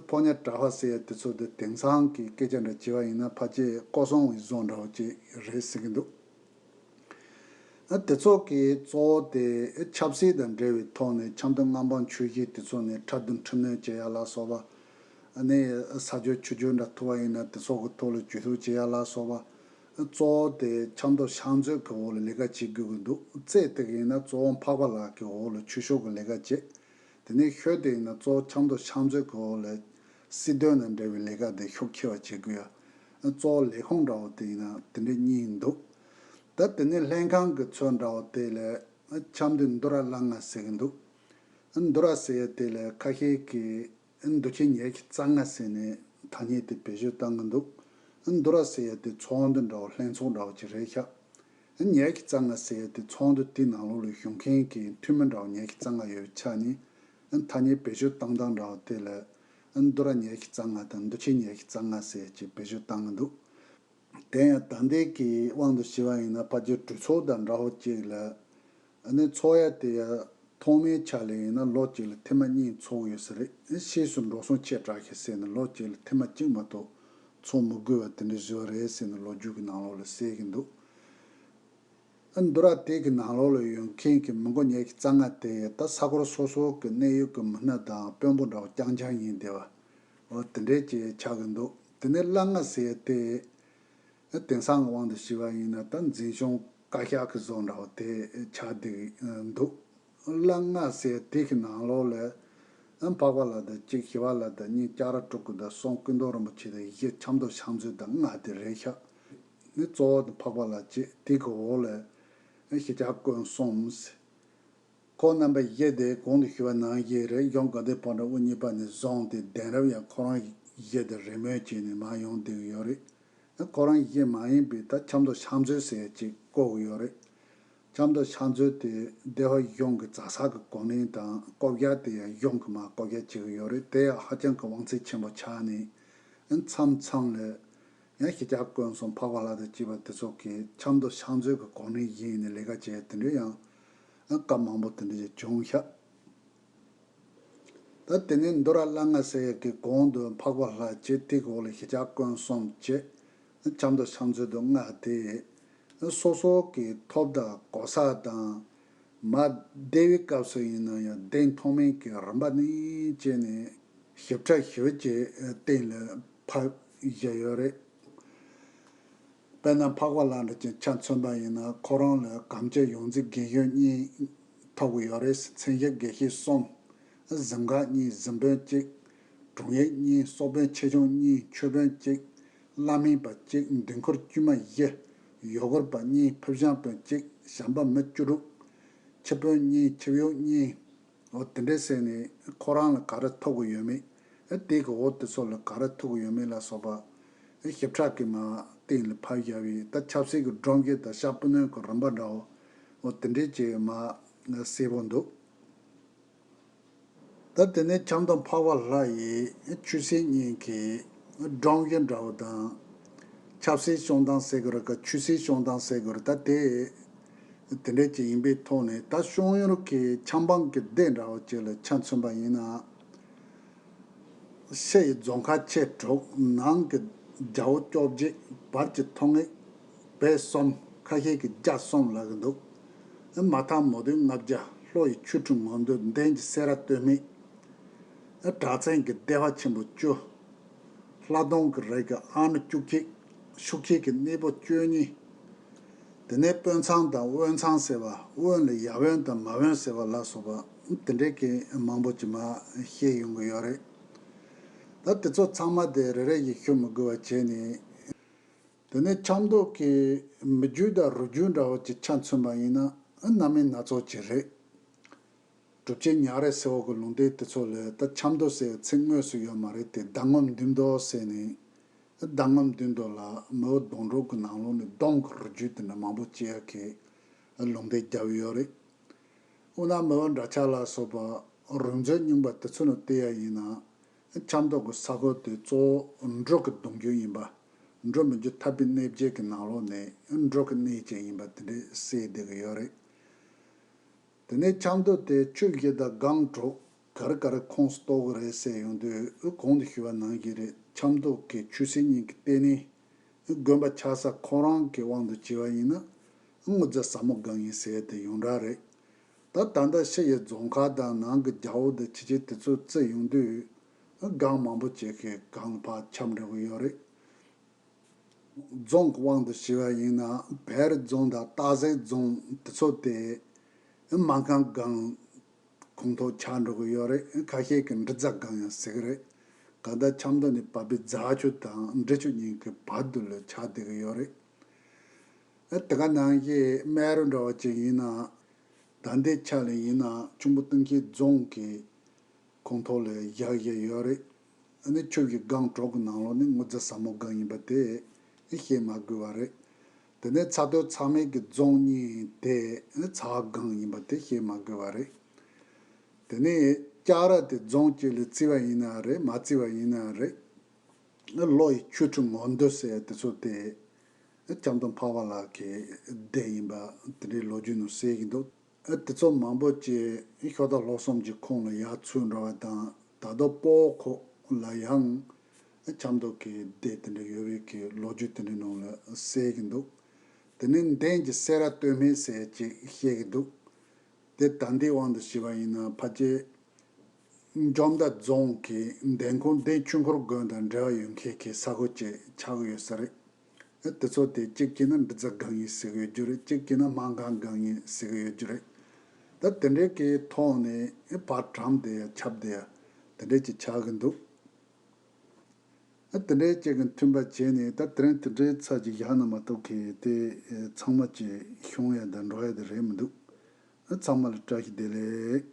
ཕོ་ཉ་གྲྭ་པ་ཟེར་ཡ་དེ་ཚོ་དེ་དེང་སང་གི་སྐད་ཆ་འདྲ་བྱས་པ་ཡིན་ན་ཕལ་ཆེར་ཀོ་སོང་བའི་བཟོ་འདྲ་བོ་ཅིག་རེད་ཟེར་གྱི་འདུག་ཨ་དེ་ཚོ་གི་གཙོ་བོ་དེ་ཆབ་སྲིད་དང་འབྲེལ་བའི་ཐོག་ནས་ཆབ་མདོ་མངའ་འབངས་ཆོས་བཞི་དེ་ཚོ་ནས་ཁྲག་རྡུང་འཕྲི་སྣོན་བྱེད་ཡ་ལ་སོགས་པ། ཨ་ནི་ས་ཆོས་ཆུ་ཆོས་འདྲ་ཐུག་པ་ཡིན་ན་དེ་ཚོ་གི་ཐོག་ལ་ཇུས་གཏོགས་བྱེད་ཡ་ལ་སོགས་པ། གཙོ་བོ་དེ་ཆབ་མདོ་ཕྱག་མཛོད་ཀྱི་འོག་ལ་ལས་ཀ་བྱེད་དགོས་ཀྱི་འདུག་རྩེ་དེ་ག་ཡིན་ན་གཙོ་བོ་འཕགས་པ་ལགས་ཀྱི་འོག་ལ་ཆོས་ཕྱོགས་ཀྱི་ལས་ཀ་བྱེད། དེ་ནས་ཤོད་དེ་ཡིན་ན་གཙོ་བོ་ཆབ་མདོ་ཕྱག་མཛོད་ཀྱི་འོག་ལ་སྲིད་དོན་དང་འབྲེལ་བའི་ལས་ཀ་དེ་ཤུགས་ཆེ་བ་བྱེད་དགོས་ཡ། གཙོ་བོ་ལས་ཁུངས་འདྲ་བོ་དེ་ཡིན་ན་དེ་འདྲ་གཉིས་འདུག་ད་དེ་ནས་ལྷན་ཁང་གི་ཚོ་འདྲ་བོ་དེ་ལ་ཆབ་མདོའི་འདུ་ར་བླ་ལྔ་ཟེར་གྱི་འདུག་འདུ་ར་ཟེར་ཡ་དེ་ལ་ཁ་ཤས་ཀྱིས་འདུ་ཁྱི་ཉལ་ཁྱི་རྩ་ལྔ་ཟེར་ནས་ཐ་སྙད་དེ་བེད་སྤྱོད་བཏང་གི་འདུག་འདུ་ར་ཟེར་ཡ་དེ་ཚོགས་འདུ་འདྲ་བོ་ལྷན་ཚོགས་འདྲ་བོ་ཅིག་རེད་ཤག་ཉལ་ཁྱི་རྩ་ལྔ་ཟེར་ཡ་དེ་ཚོགས་འདུ་དེའི་ནང་ལོགས་ལ་ཞུགས་མཁན་གྱི་འཐུས་མི་འདྲ་བོ་ཉལ་ཁྱི་རྩ་ལྔ་ཡོད་པའི་ཆ་ནས་ཐ་སྙད་བེད་སྤྱོད་བཏང་སྟངས་འདྲ་བོ་དེ་ལ་འདུ་ར་ཉལ་ཁྱི་རྩ་ལྔ་དང་འདུ་ཁྱི་ཉལ་ཁྱི་རྩ་ལྔ་ཟེར་ཅིག་བེད་སྤྱོད་བཏང་གི་འདུག་དེ་ཡང་ད་ལྟའི་གི་དབང་དུ་བྱས་པ་ཡིན་ན་ཕལ་ཆེར་གྲོས་ཚོགས་དང་འདྲ་བོ་ཅིག་ལ། ཨ་ནི་ཚོགས་ཡ་དེ་ཡ་ཐོག་མའི་ཆ་ལ་ཡིན་ན་ལོ་གཅིག་ལ་ཐེངས་མ་གཉིས་ཚོགས་ཡོད་ས་རེད། ཕྱིས་སུ་འགྲོ་སོང་ཆེ་དྲགས་ཤིག་བསགས་ནས་ལོ་གཅིག་ལ་ཐེངས་མ་གཅིག་མ་གཏོགས་ཚོགས་མི་དགོས་པ་དེ་འདྲ་བཟོས་པ་རེད་ཟེར་ནས་ལོ་རྒྱུས་ཀྱི་ནང་ལོགས་ལ་གསལ་གྱི་འདུག་ཨ་འདུ་ར་དེ་གི་ནང་ལོགས་ལ་ཡོད་མཁན་གྱི་མི་མགོ་ཉལ་ཁྱི་རྩ་ལྔ་དེ་ད་ས་ཁུལ་སོ་སོ་གི་གནད་ཡོད་ཀྱི་མི་སྣ་དང་དཔོན་པོ་འདྲ་བོ་རྐྱང་རྐྱང་ཡིན་བསྡད་པ། འོ་དེ་འདྲས་ཅིག་ཆགས་ཀྱི་འདུག་དེ་ནས་བླ་ལྔ་ཟེར་ཡ་དེ། དེང་སང་གི་དབང་དུ་བྱས་པ་ཡིན་ན་ད་འཛིན་སྐྱོང་བཀའ་ཤག་གི་བཟོ་འདྲ་བོ་དེ་ཆགས་བསྡད་ཀྱི་འདུག་བླ་ལྔ་ཟེར་དེ་གི་ནང་ལོགས་ལ་འཕགས་པ་ལྷ་དང་གཅིག་ཞི་བ་ལྷ་དང་གཉིས་ལྕགས་ར་སྤྲུལ་སྐུ་དང་གསུམ་ཀུན་རྫོབ་རིན་པོ་ཆེ་དང་བཞི་ཆབ་མདོ་ཕྱག་མཛོད་དང་ལྔ་དེ་རེད་ཤག་ནི་གཙོ་བོ་དེ་འཕགས་པ་ལྷ་གཅིག་དེ་གི་འོག་ལ་ཞི་ལྕགས་དཀོན་གསུམ། ཁོང་རྣམ་པ་བཞི་དེ་གོང་དུ་ཞུས་པ་ནང་བཞིན་རེད། གཞུང་དགའ་ལྡན་ཕོ་བྲང་དབུ་བརྙེས་པ་ནས་བཟུང་སྟེ་གདན་རབས་ཡང་ཁོ་རང་བཞི་དེ་རེས་མོས་བྱས་ནས་མར་ཡོང་བསྡད་ཀྱི་ཡོད་རེད། ཁོ་རང་བཞི་མ་ཡིན་པའི་ད་ཆབ་མདོ་ཕྱག་མཛོད་ཟེར་ཡ་ཅིག་བསྐོ་གི་ཡོད་རེད། ཆབ་མདོ་ཕྱག་མཛོད་དེ་སྡེ་པ་གཞུང་གི་བཛྲ་ས་གི་གོ་གནས་དང་བསྐོ་བཞག་དེ་ཡང་གཞུང་གིས་མར་བསྐོ་བཞག་བྱེད་ཀྱི་ཡོད་རེད། དེ་ཡང་ཧ་ཅང་གི་དབང་ཚད་ཆེན་པོ་ཆགས་ནས་མཚམས་མཚམས་ལ། ཡང་ཞི་ལྕགས་དཀོན་གསུམ་འཕགས་པ་ལྷ་དང་བཅས་པ་དེ་ཚོ་གིས་ཆབ་མདོ་ཕྱག་མཛོད་ཀྱི་གོ་གནས་བཞེས་ནས་ལས་ཀ་བྱས་དེ་འདྲ་ཡང་སྐབས་མང་པོ་དེ་འདྲ་ཞིག་བྱུང་ཤག་ད་དེ་ནས་འདུ་ར་བླ་ལྔ་ཟེར་ཡག་གི་གོང་དུ་འཕགས་པ་ལྷ་བྱས་དེ་གི་འོག་ལ་ཞི་ལྕགས་དཀོན་གསུམ་བྱས། ཆབ་མདོ་ཕྱག་མཛོད་དུ་ལྔ་དེ། སོ་སོ་གི་ཐོབ་དང་གོ་ས་དང་། མ་སྡེ་བའི་སྐབས་སུ་ཡིན་ན་ཡང་གདན་ཐོག་མའི་གི་རིམ་པ་ནས་བྱས་ནས་ཞིབ་ཕྲ་ཞིབ་ཀྱི་སྟེང་ལ་ཕབ་བཞག་ཡོད་རེད། དཔེར་ན་འཕགས་པ་ལྷ་འདྲ་ཅན་ཆ་མཚོན་པ་ཡིན་ན་ཁོ་རང་ལ་གམ་ཆེ་ཡོངས་འཛིན་རྒན་གཞོན་གཉིས་ཐོབ་ཀྱི་ཡོད་རེད། མཚན་ཞབས་དགེ་བཤེས་གསུམ། གཟིམ་འགག་གཉིས། གཟིམ་དཔོན་གཅིག་དྲུང་ཡིག་གཉིས། སོག་དཔོན་ཆེ་ཆུང་གཉིས། མཆོད་དཔོན་གཅིག་བླ་སྨན་པ་གཅིག་འདུས་འཁོར་དཀྱུས་མ་བཞི། ཡུལ་སྐོར་པ་གཉིས། ཕུར་ཤམ་དཔོན་གཅིག་ཞབས་པ་མི་བཅུ་དྲུག་ཆིབས་དཔོན་གཉིས། ཆིབས་གཡོག་གཉིས། འོ་དེ་འདྲས་ཟེར་ནས་ཁོ་རང་ལ་ག་རེ་ཐོབ་ཀྱི་ཡོད་མེད། ཨ་དེ་གི་འོག་དེ་ཚོ་ལ་ག་རེ་ཐོབ་ཀྱི་ཡོད་མེད་ལ་སོགས་པ་ཞིབ་ཕྲ་གི་མར་སྟེང་ལ་ཕབ་བཞག་པའི་ད་ཆབ་སྲིད་ཀྱི་སྒྲོམ་གཞི་དང་ཤར་སྤུ་སྣོན་གྱི་རིམ་པ་འདྲ་བོ། འོ་དེ་འདྲས་ཅིག་མར་གསལ་པོ་འདུག་ད་དེ་ནས་ཆབ་མདོ་འཕགས་པ་ལྷ་ཡི་ཆོས་སྲིད་གཉིས་ཀྱི་སྒྲོམ་གཞི་འདྲ་བོ་དང་། ཆབ་སྲིད་སྐྱོང་སྟངས་ཟེར་དགོས་རེད་ག་ཆོས་སྲིད་སྐྱོང་སྟངས་ཟེར་དགོས་རེད། ད་དེ་དེ་འདྲས་ཅིག་ཡིན་པའི་ཐོག་ནས་ད་གཞུང་གཡོག་གི་ཆབ་འབངས་ཀྱི་སྡེ་འདྲ་བོ་ཅིག་ལ་ཆ་མཚོན་པ་ཡིན་ན། ཕྱི་ཡི་རྫོང་ཁག་ཆེ་དྲུག་ནང་གི་རྒྱལ་པོ་བཅོ་བརྒྱད། བར་གྱི་ཐོན་ངེས་བོད་གསུམ། ཁ་ཤས་ཀྱིས་རྒྱ་གསུམ་ལབ་ཀྱི་འདུག་མ་ཐང་མོ་དུས་ལྔ་བརྒྱ། ལྷོ་ཡི་ཆོས་ཁྲི་ངོ་འདོད། འདན་གྱི་སེ་ར་སྟོད་སྨད། གྲགས་ཚན་གྱི་སྡེ་པ་ཆེན་པོ་བཅུ། ལྷ་སྡོང་གི་རིགས་ཀྱི་ཨ་ནུ་བཅུ་གཅིག་ཤུགས་ཁྱི་གི་གནས་པོ་བཅུ་གཉིས། དེ་ནས་དཔོན་ཚང་དང་དབོན་ཚང་ཟེར་བ། དབོན་ལ་ཡ་དབོན་དང་མ་དབོན་ཟེར་བ་ལ་སོགས་པ་དེ་འདྲའི་གི་མང་པོ་ཅིག་མར་བཤད་ཡོང་གི་ཡོད་རེད། ད་དེ་ཚོ་ཚང་མ་དེ་རེ་རེ་བཞིན་ཞུ་མི་དགོས་པ་བྱས་ནས། དེ་ནས་ཆབ་མདོ་གི་མི་རྒྱུད་དང་རུས་རྒྱུད་འདྲ་བོ་ཅིག་ཆ་མཚོན་པ་ཡིན་ན་སྣ་མིན་སྣ་ཚོགས་ཅིག་རེད། གྲུབ་ཆེན་ཉག་རལ་སེ་བོ་གི་ལུང་བསྟན་དེ་ཚོ་ལ་ད་ཆབ་མདོ་ཟེར་བའི་ཚིག་དངོས་སུ་ཡོད་མ་རེད་དེ། གདམས་ངག་མདུན་མདོ་ཟེར་ནས། གདམས་ངག་མདུན་མདོ་ལ་མི་བོ་གདོང་དྲུག་གི་ནང་ལོགས་ནས་གདོང་གི་རུས་རྒྱུད་དེ་འདྲ་མང་པོ་སྐྱེ་ཡག་གི་ལུང་བསྟན་བརྒྱབ་ཡོད་རེད། འོ་ན་མི་བོ་འདྲ་ཆགས་ལ་སོགས་པ་རུས་མཛོད་རྙིང་པ་དེ་ཚོ་ནས་བལྟས་ཡ་ཡིན་ན། ཆབ་མདོ་གི་ས་ཁུལ་དེ་གཙོ་བོ་འབྲུག་གི་གདུང་རྒྱུད་ཡིན་པ། འགྲོ་མི་རྒྱུ་ཐབས་པའི་གནས་བརྒྱད་ཀྱི་ནང་ལོགས་ནས་འགྲོ་གི་གནས་ཅན་ཡིན་པ་དེ་འདྲས་གསལ་བསྡད་ཀྱི་ཡོད་རེད། དེ་ནས་ཆབ་མདོ་དེ་ཆུ་བཞི་དང་སྒང་དྲུག་ག་རེ་ག་རེ་ཁོངས་སུ་གཏོགས་ཀྱི་རེད་ཟེར་ཡོང་དུས། གོང་དུ་ཞུས་པ་ནང་བཞིན་རེད། ཆབ་མདོ་གི་ཆོས་སྲིད་གཉིས་ཀྱི་ལྟེ་གནས་དགོན་པ་ཆགས་ས་ཁོ་རང་གི་དབང་དུ་བྱས་པ་ཡིན་ན། དངུལ་རྫ་ཟབ་མོ་སྒང་ཡིན་ཟེར་དེ་ཡོངས་གྲགས་རེད། ད་ད་ལྟ་ཕྱི་ཡི་རྫོང་ཁག་དང་ནང་གི་རྒྱ་བོད་དང་ཕྱི་ཕྱི་དེ་ཚོ་བརྩི་ཡོང་དུས། སྒང་མང་པོ་ཅིག་གི་སྒང་ལ་ཕར་ཁྱབ་འགྲོ་གི་ཡོད་རེད། རྫོང་གི་དབང་དུ་བྱས་པ་ཡིན་ན། བལ་རི་རྫོང་དང་སྟག་གཟིག་རྫོང་དེ་ཚོ་དེ་སྨར་ཁམས་སྒང་ཁོངས་གཏོགས་ཆགས་འགྲོ་གི་ཡོད་རེད། ཁ་ཤས་ཀྱིས་འབྲི་རྫ་སྒང་ཡང་ཟེར་གི་རེད། གང་ལྟར་ཆབ་མདོ་ནས་བབས་པའི་རྫ་ཆུ་དང་འབྲི་ཆུ་གཉིས་ཀྱི་བར་དུ་ལ་ཆགས་བསྡད་ཀྱི་ཡོད་རེད། ཨ། དེ་ག་ནང་བཞིན་སྨད་རི་འདྲ་བ་ཅིག་ཡིན་ན། ད་ལྟའི་ཆ་ལ་ཡིན་ན་ཆུ་འབུ་སྟོང་ཆེན་རྫོང་གི་ཁོངས་གཏོགས་ལ་བཞག་བཞག་ཡོད་རེད། ཨ་ནི་ཆུ་བཞི་སྒང་དྲུག་གི་ནང་ལོགས་ནས་དངུལ་རྫ་ཟབ་མོ་སྒང་ཡིན་པ་དེ་བཤད་མ་དགོས་པ་རེད། དེ་ནས་ཚ་སྟོད་ཚ་སྨད་ཀྱི་རྫོང་གཉིས་དེ་ཚ་བ་སྒང་ཡིན་པ་དེ་བཤད་མ་དགོས་པ་རེད། དེ་ནས་ལྕགས་ར་དེ་རྫོང་གཅིག་ལ་བརྩིས་པ་ཡིན་ན་རེད། མ་བརྩིས་པ་ཡིན་ན་རེད། ལོ་ཡི་ཆོ་འཕྲུལ་ངོ་འདོད་ཟེར་དེ་ཚོ་དེ་ཆབ་མདོ་འཕགས་པ་ལགས་ཀྱི་སྡེ་ཡིན་པ་དེ་འདྲའི་ལོ་རྒྱུས་ནང་གསལ་གྱི་འདུག། ཨ། དེ་ཚོ་མང་པོ་ཅིག་ཤོ་རྟ་ལྷོ་གསུམ་གྱི་ཁོངས་ལ་ཡར་ཚུད་འགྲོ་བ་དང་། ད་ལྟ་སྤོ་བོ་ཁོག་ལ་ཡང་ཆབ་མདོ་གི་སྡེ་དེ་འདྲ་ཡོད་པའི་གི་ལོ་རྒྱུས་དེ་འདྲའི་ནང་ལ་གསལ་གྱི་འདུག། དེ་ནས་མདན་གྱི་སེ་ར་སྟོད་སྨད་ཟེར་ཅིག་བཤད་ཀྱི་འདུག། དེ་ད་ལྟའི་དབང་དུ་བྱས་པ་ཡིན་ན་ཕལ་ཆེར་འཇོ་མདའ་རྫོང་གི་མདན་ཁོང་མདན་ཆོས་འཁོར་དགོན་དང་འབྲེལ་བ་ཡོད་མཁན་གྱི་ས་ཁུལ་ཅིག་ཆགས་ཀྱི་ཡོད་ས་རེད། དེ་ཚོ་དེ་གཅིག་བྱས་ན་འབྲི་རྫ་སྒང་ཡིན་ཟེར་གྱི་ཡོད་རྒྱུ་རེད། གཅིག་བྱས་ན་སྨར་ཁམས་སྒང་ཡིན་ཟེར་གྱི་ཡོད་རྒྱུ་རེད། ད་དེ་འདྲའི་གི་ཐོག་ནས་ཕར་གྲམ་དེ་ཡ་ཁྱབ་དེ་ཡ་དེ་འདྲའི་ཅིག་ཆགས་ཀྱི་འདུག། ཨ། དེ་འདྲའི་ཅིག་གི་མཐུན་པ་བྱས་ནས་ད་དེ་རིང་དེ་འདྲའི་ཚར་ཅིག་བཞག་ན་མ་གཏོགས་གི་དེ་ཚང་མ་ཅིག་ཤོང་ཡ་དང་འགྲོ་ཡ་དེ་རེད་མི་འདུག། ཨ། ཚང་མ་ལ་བཀྲ་ཤིས་བདེ་ལེགས།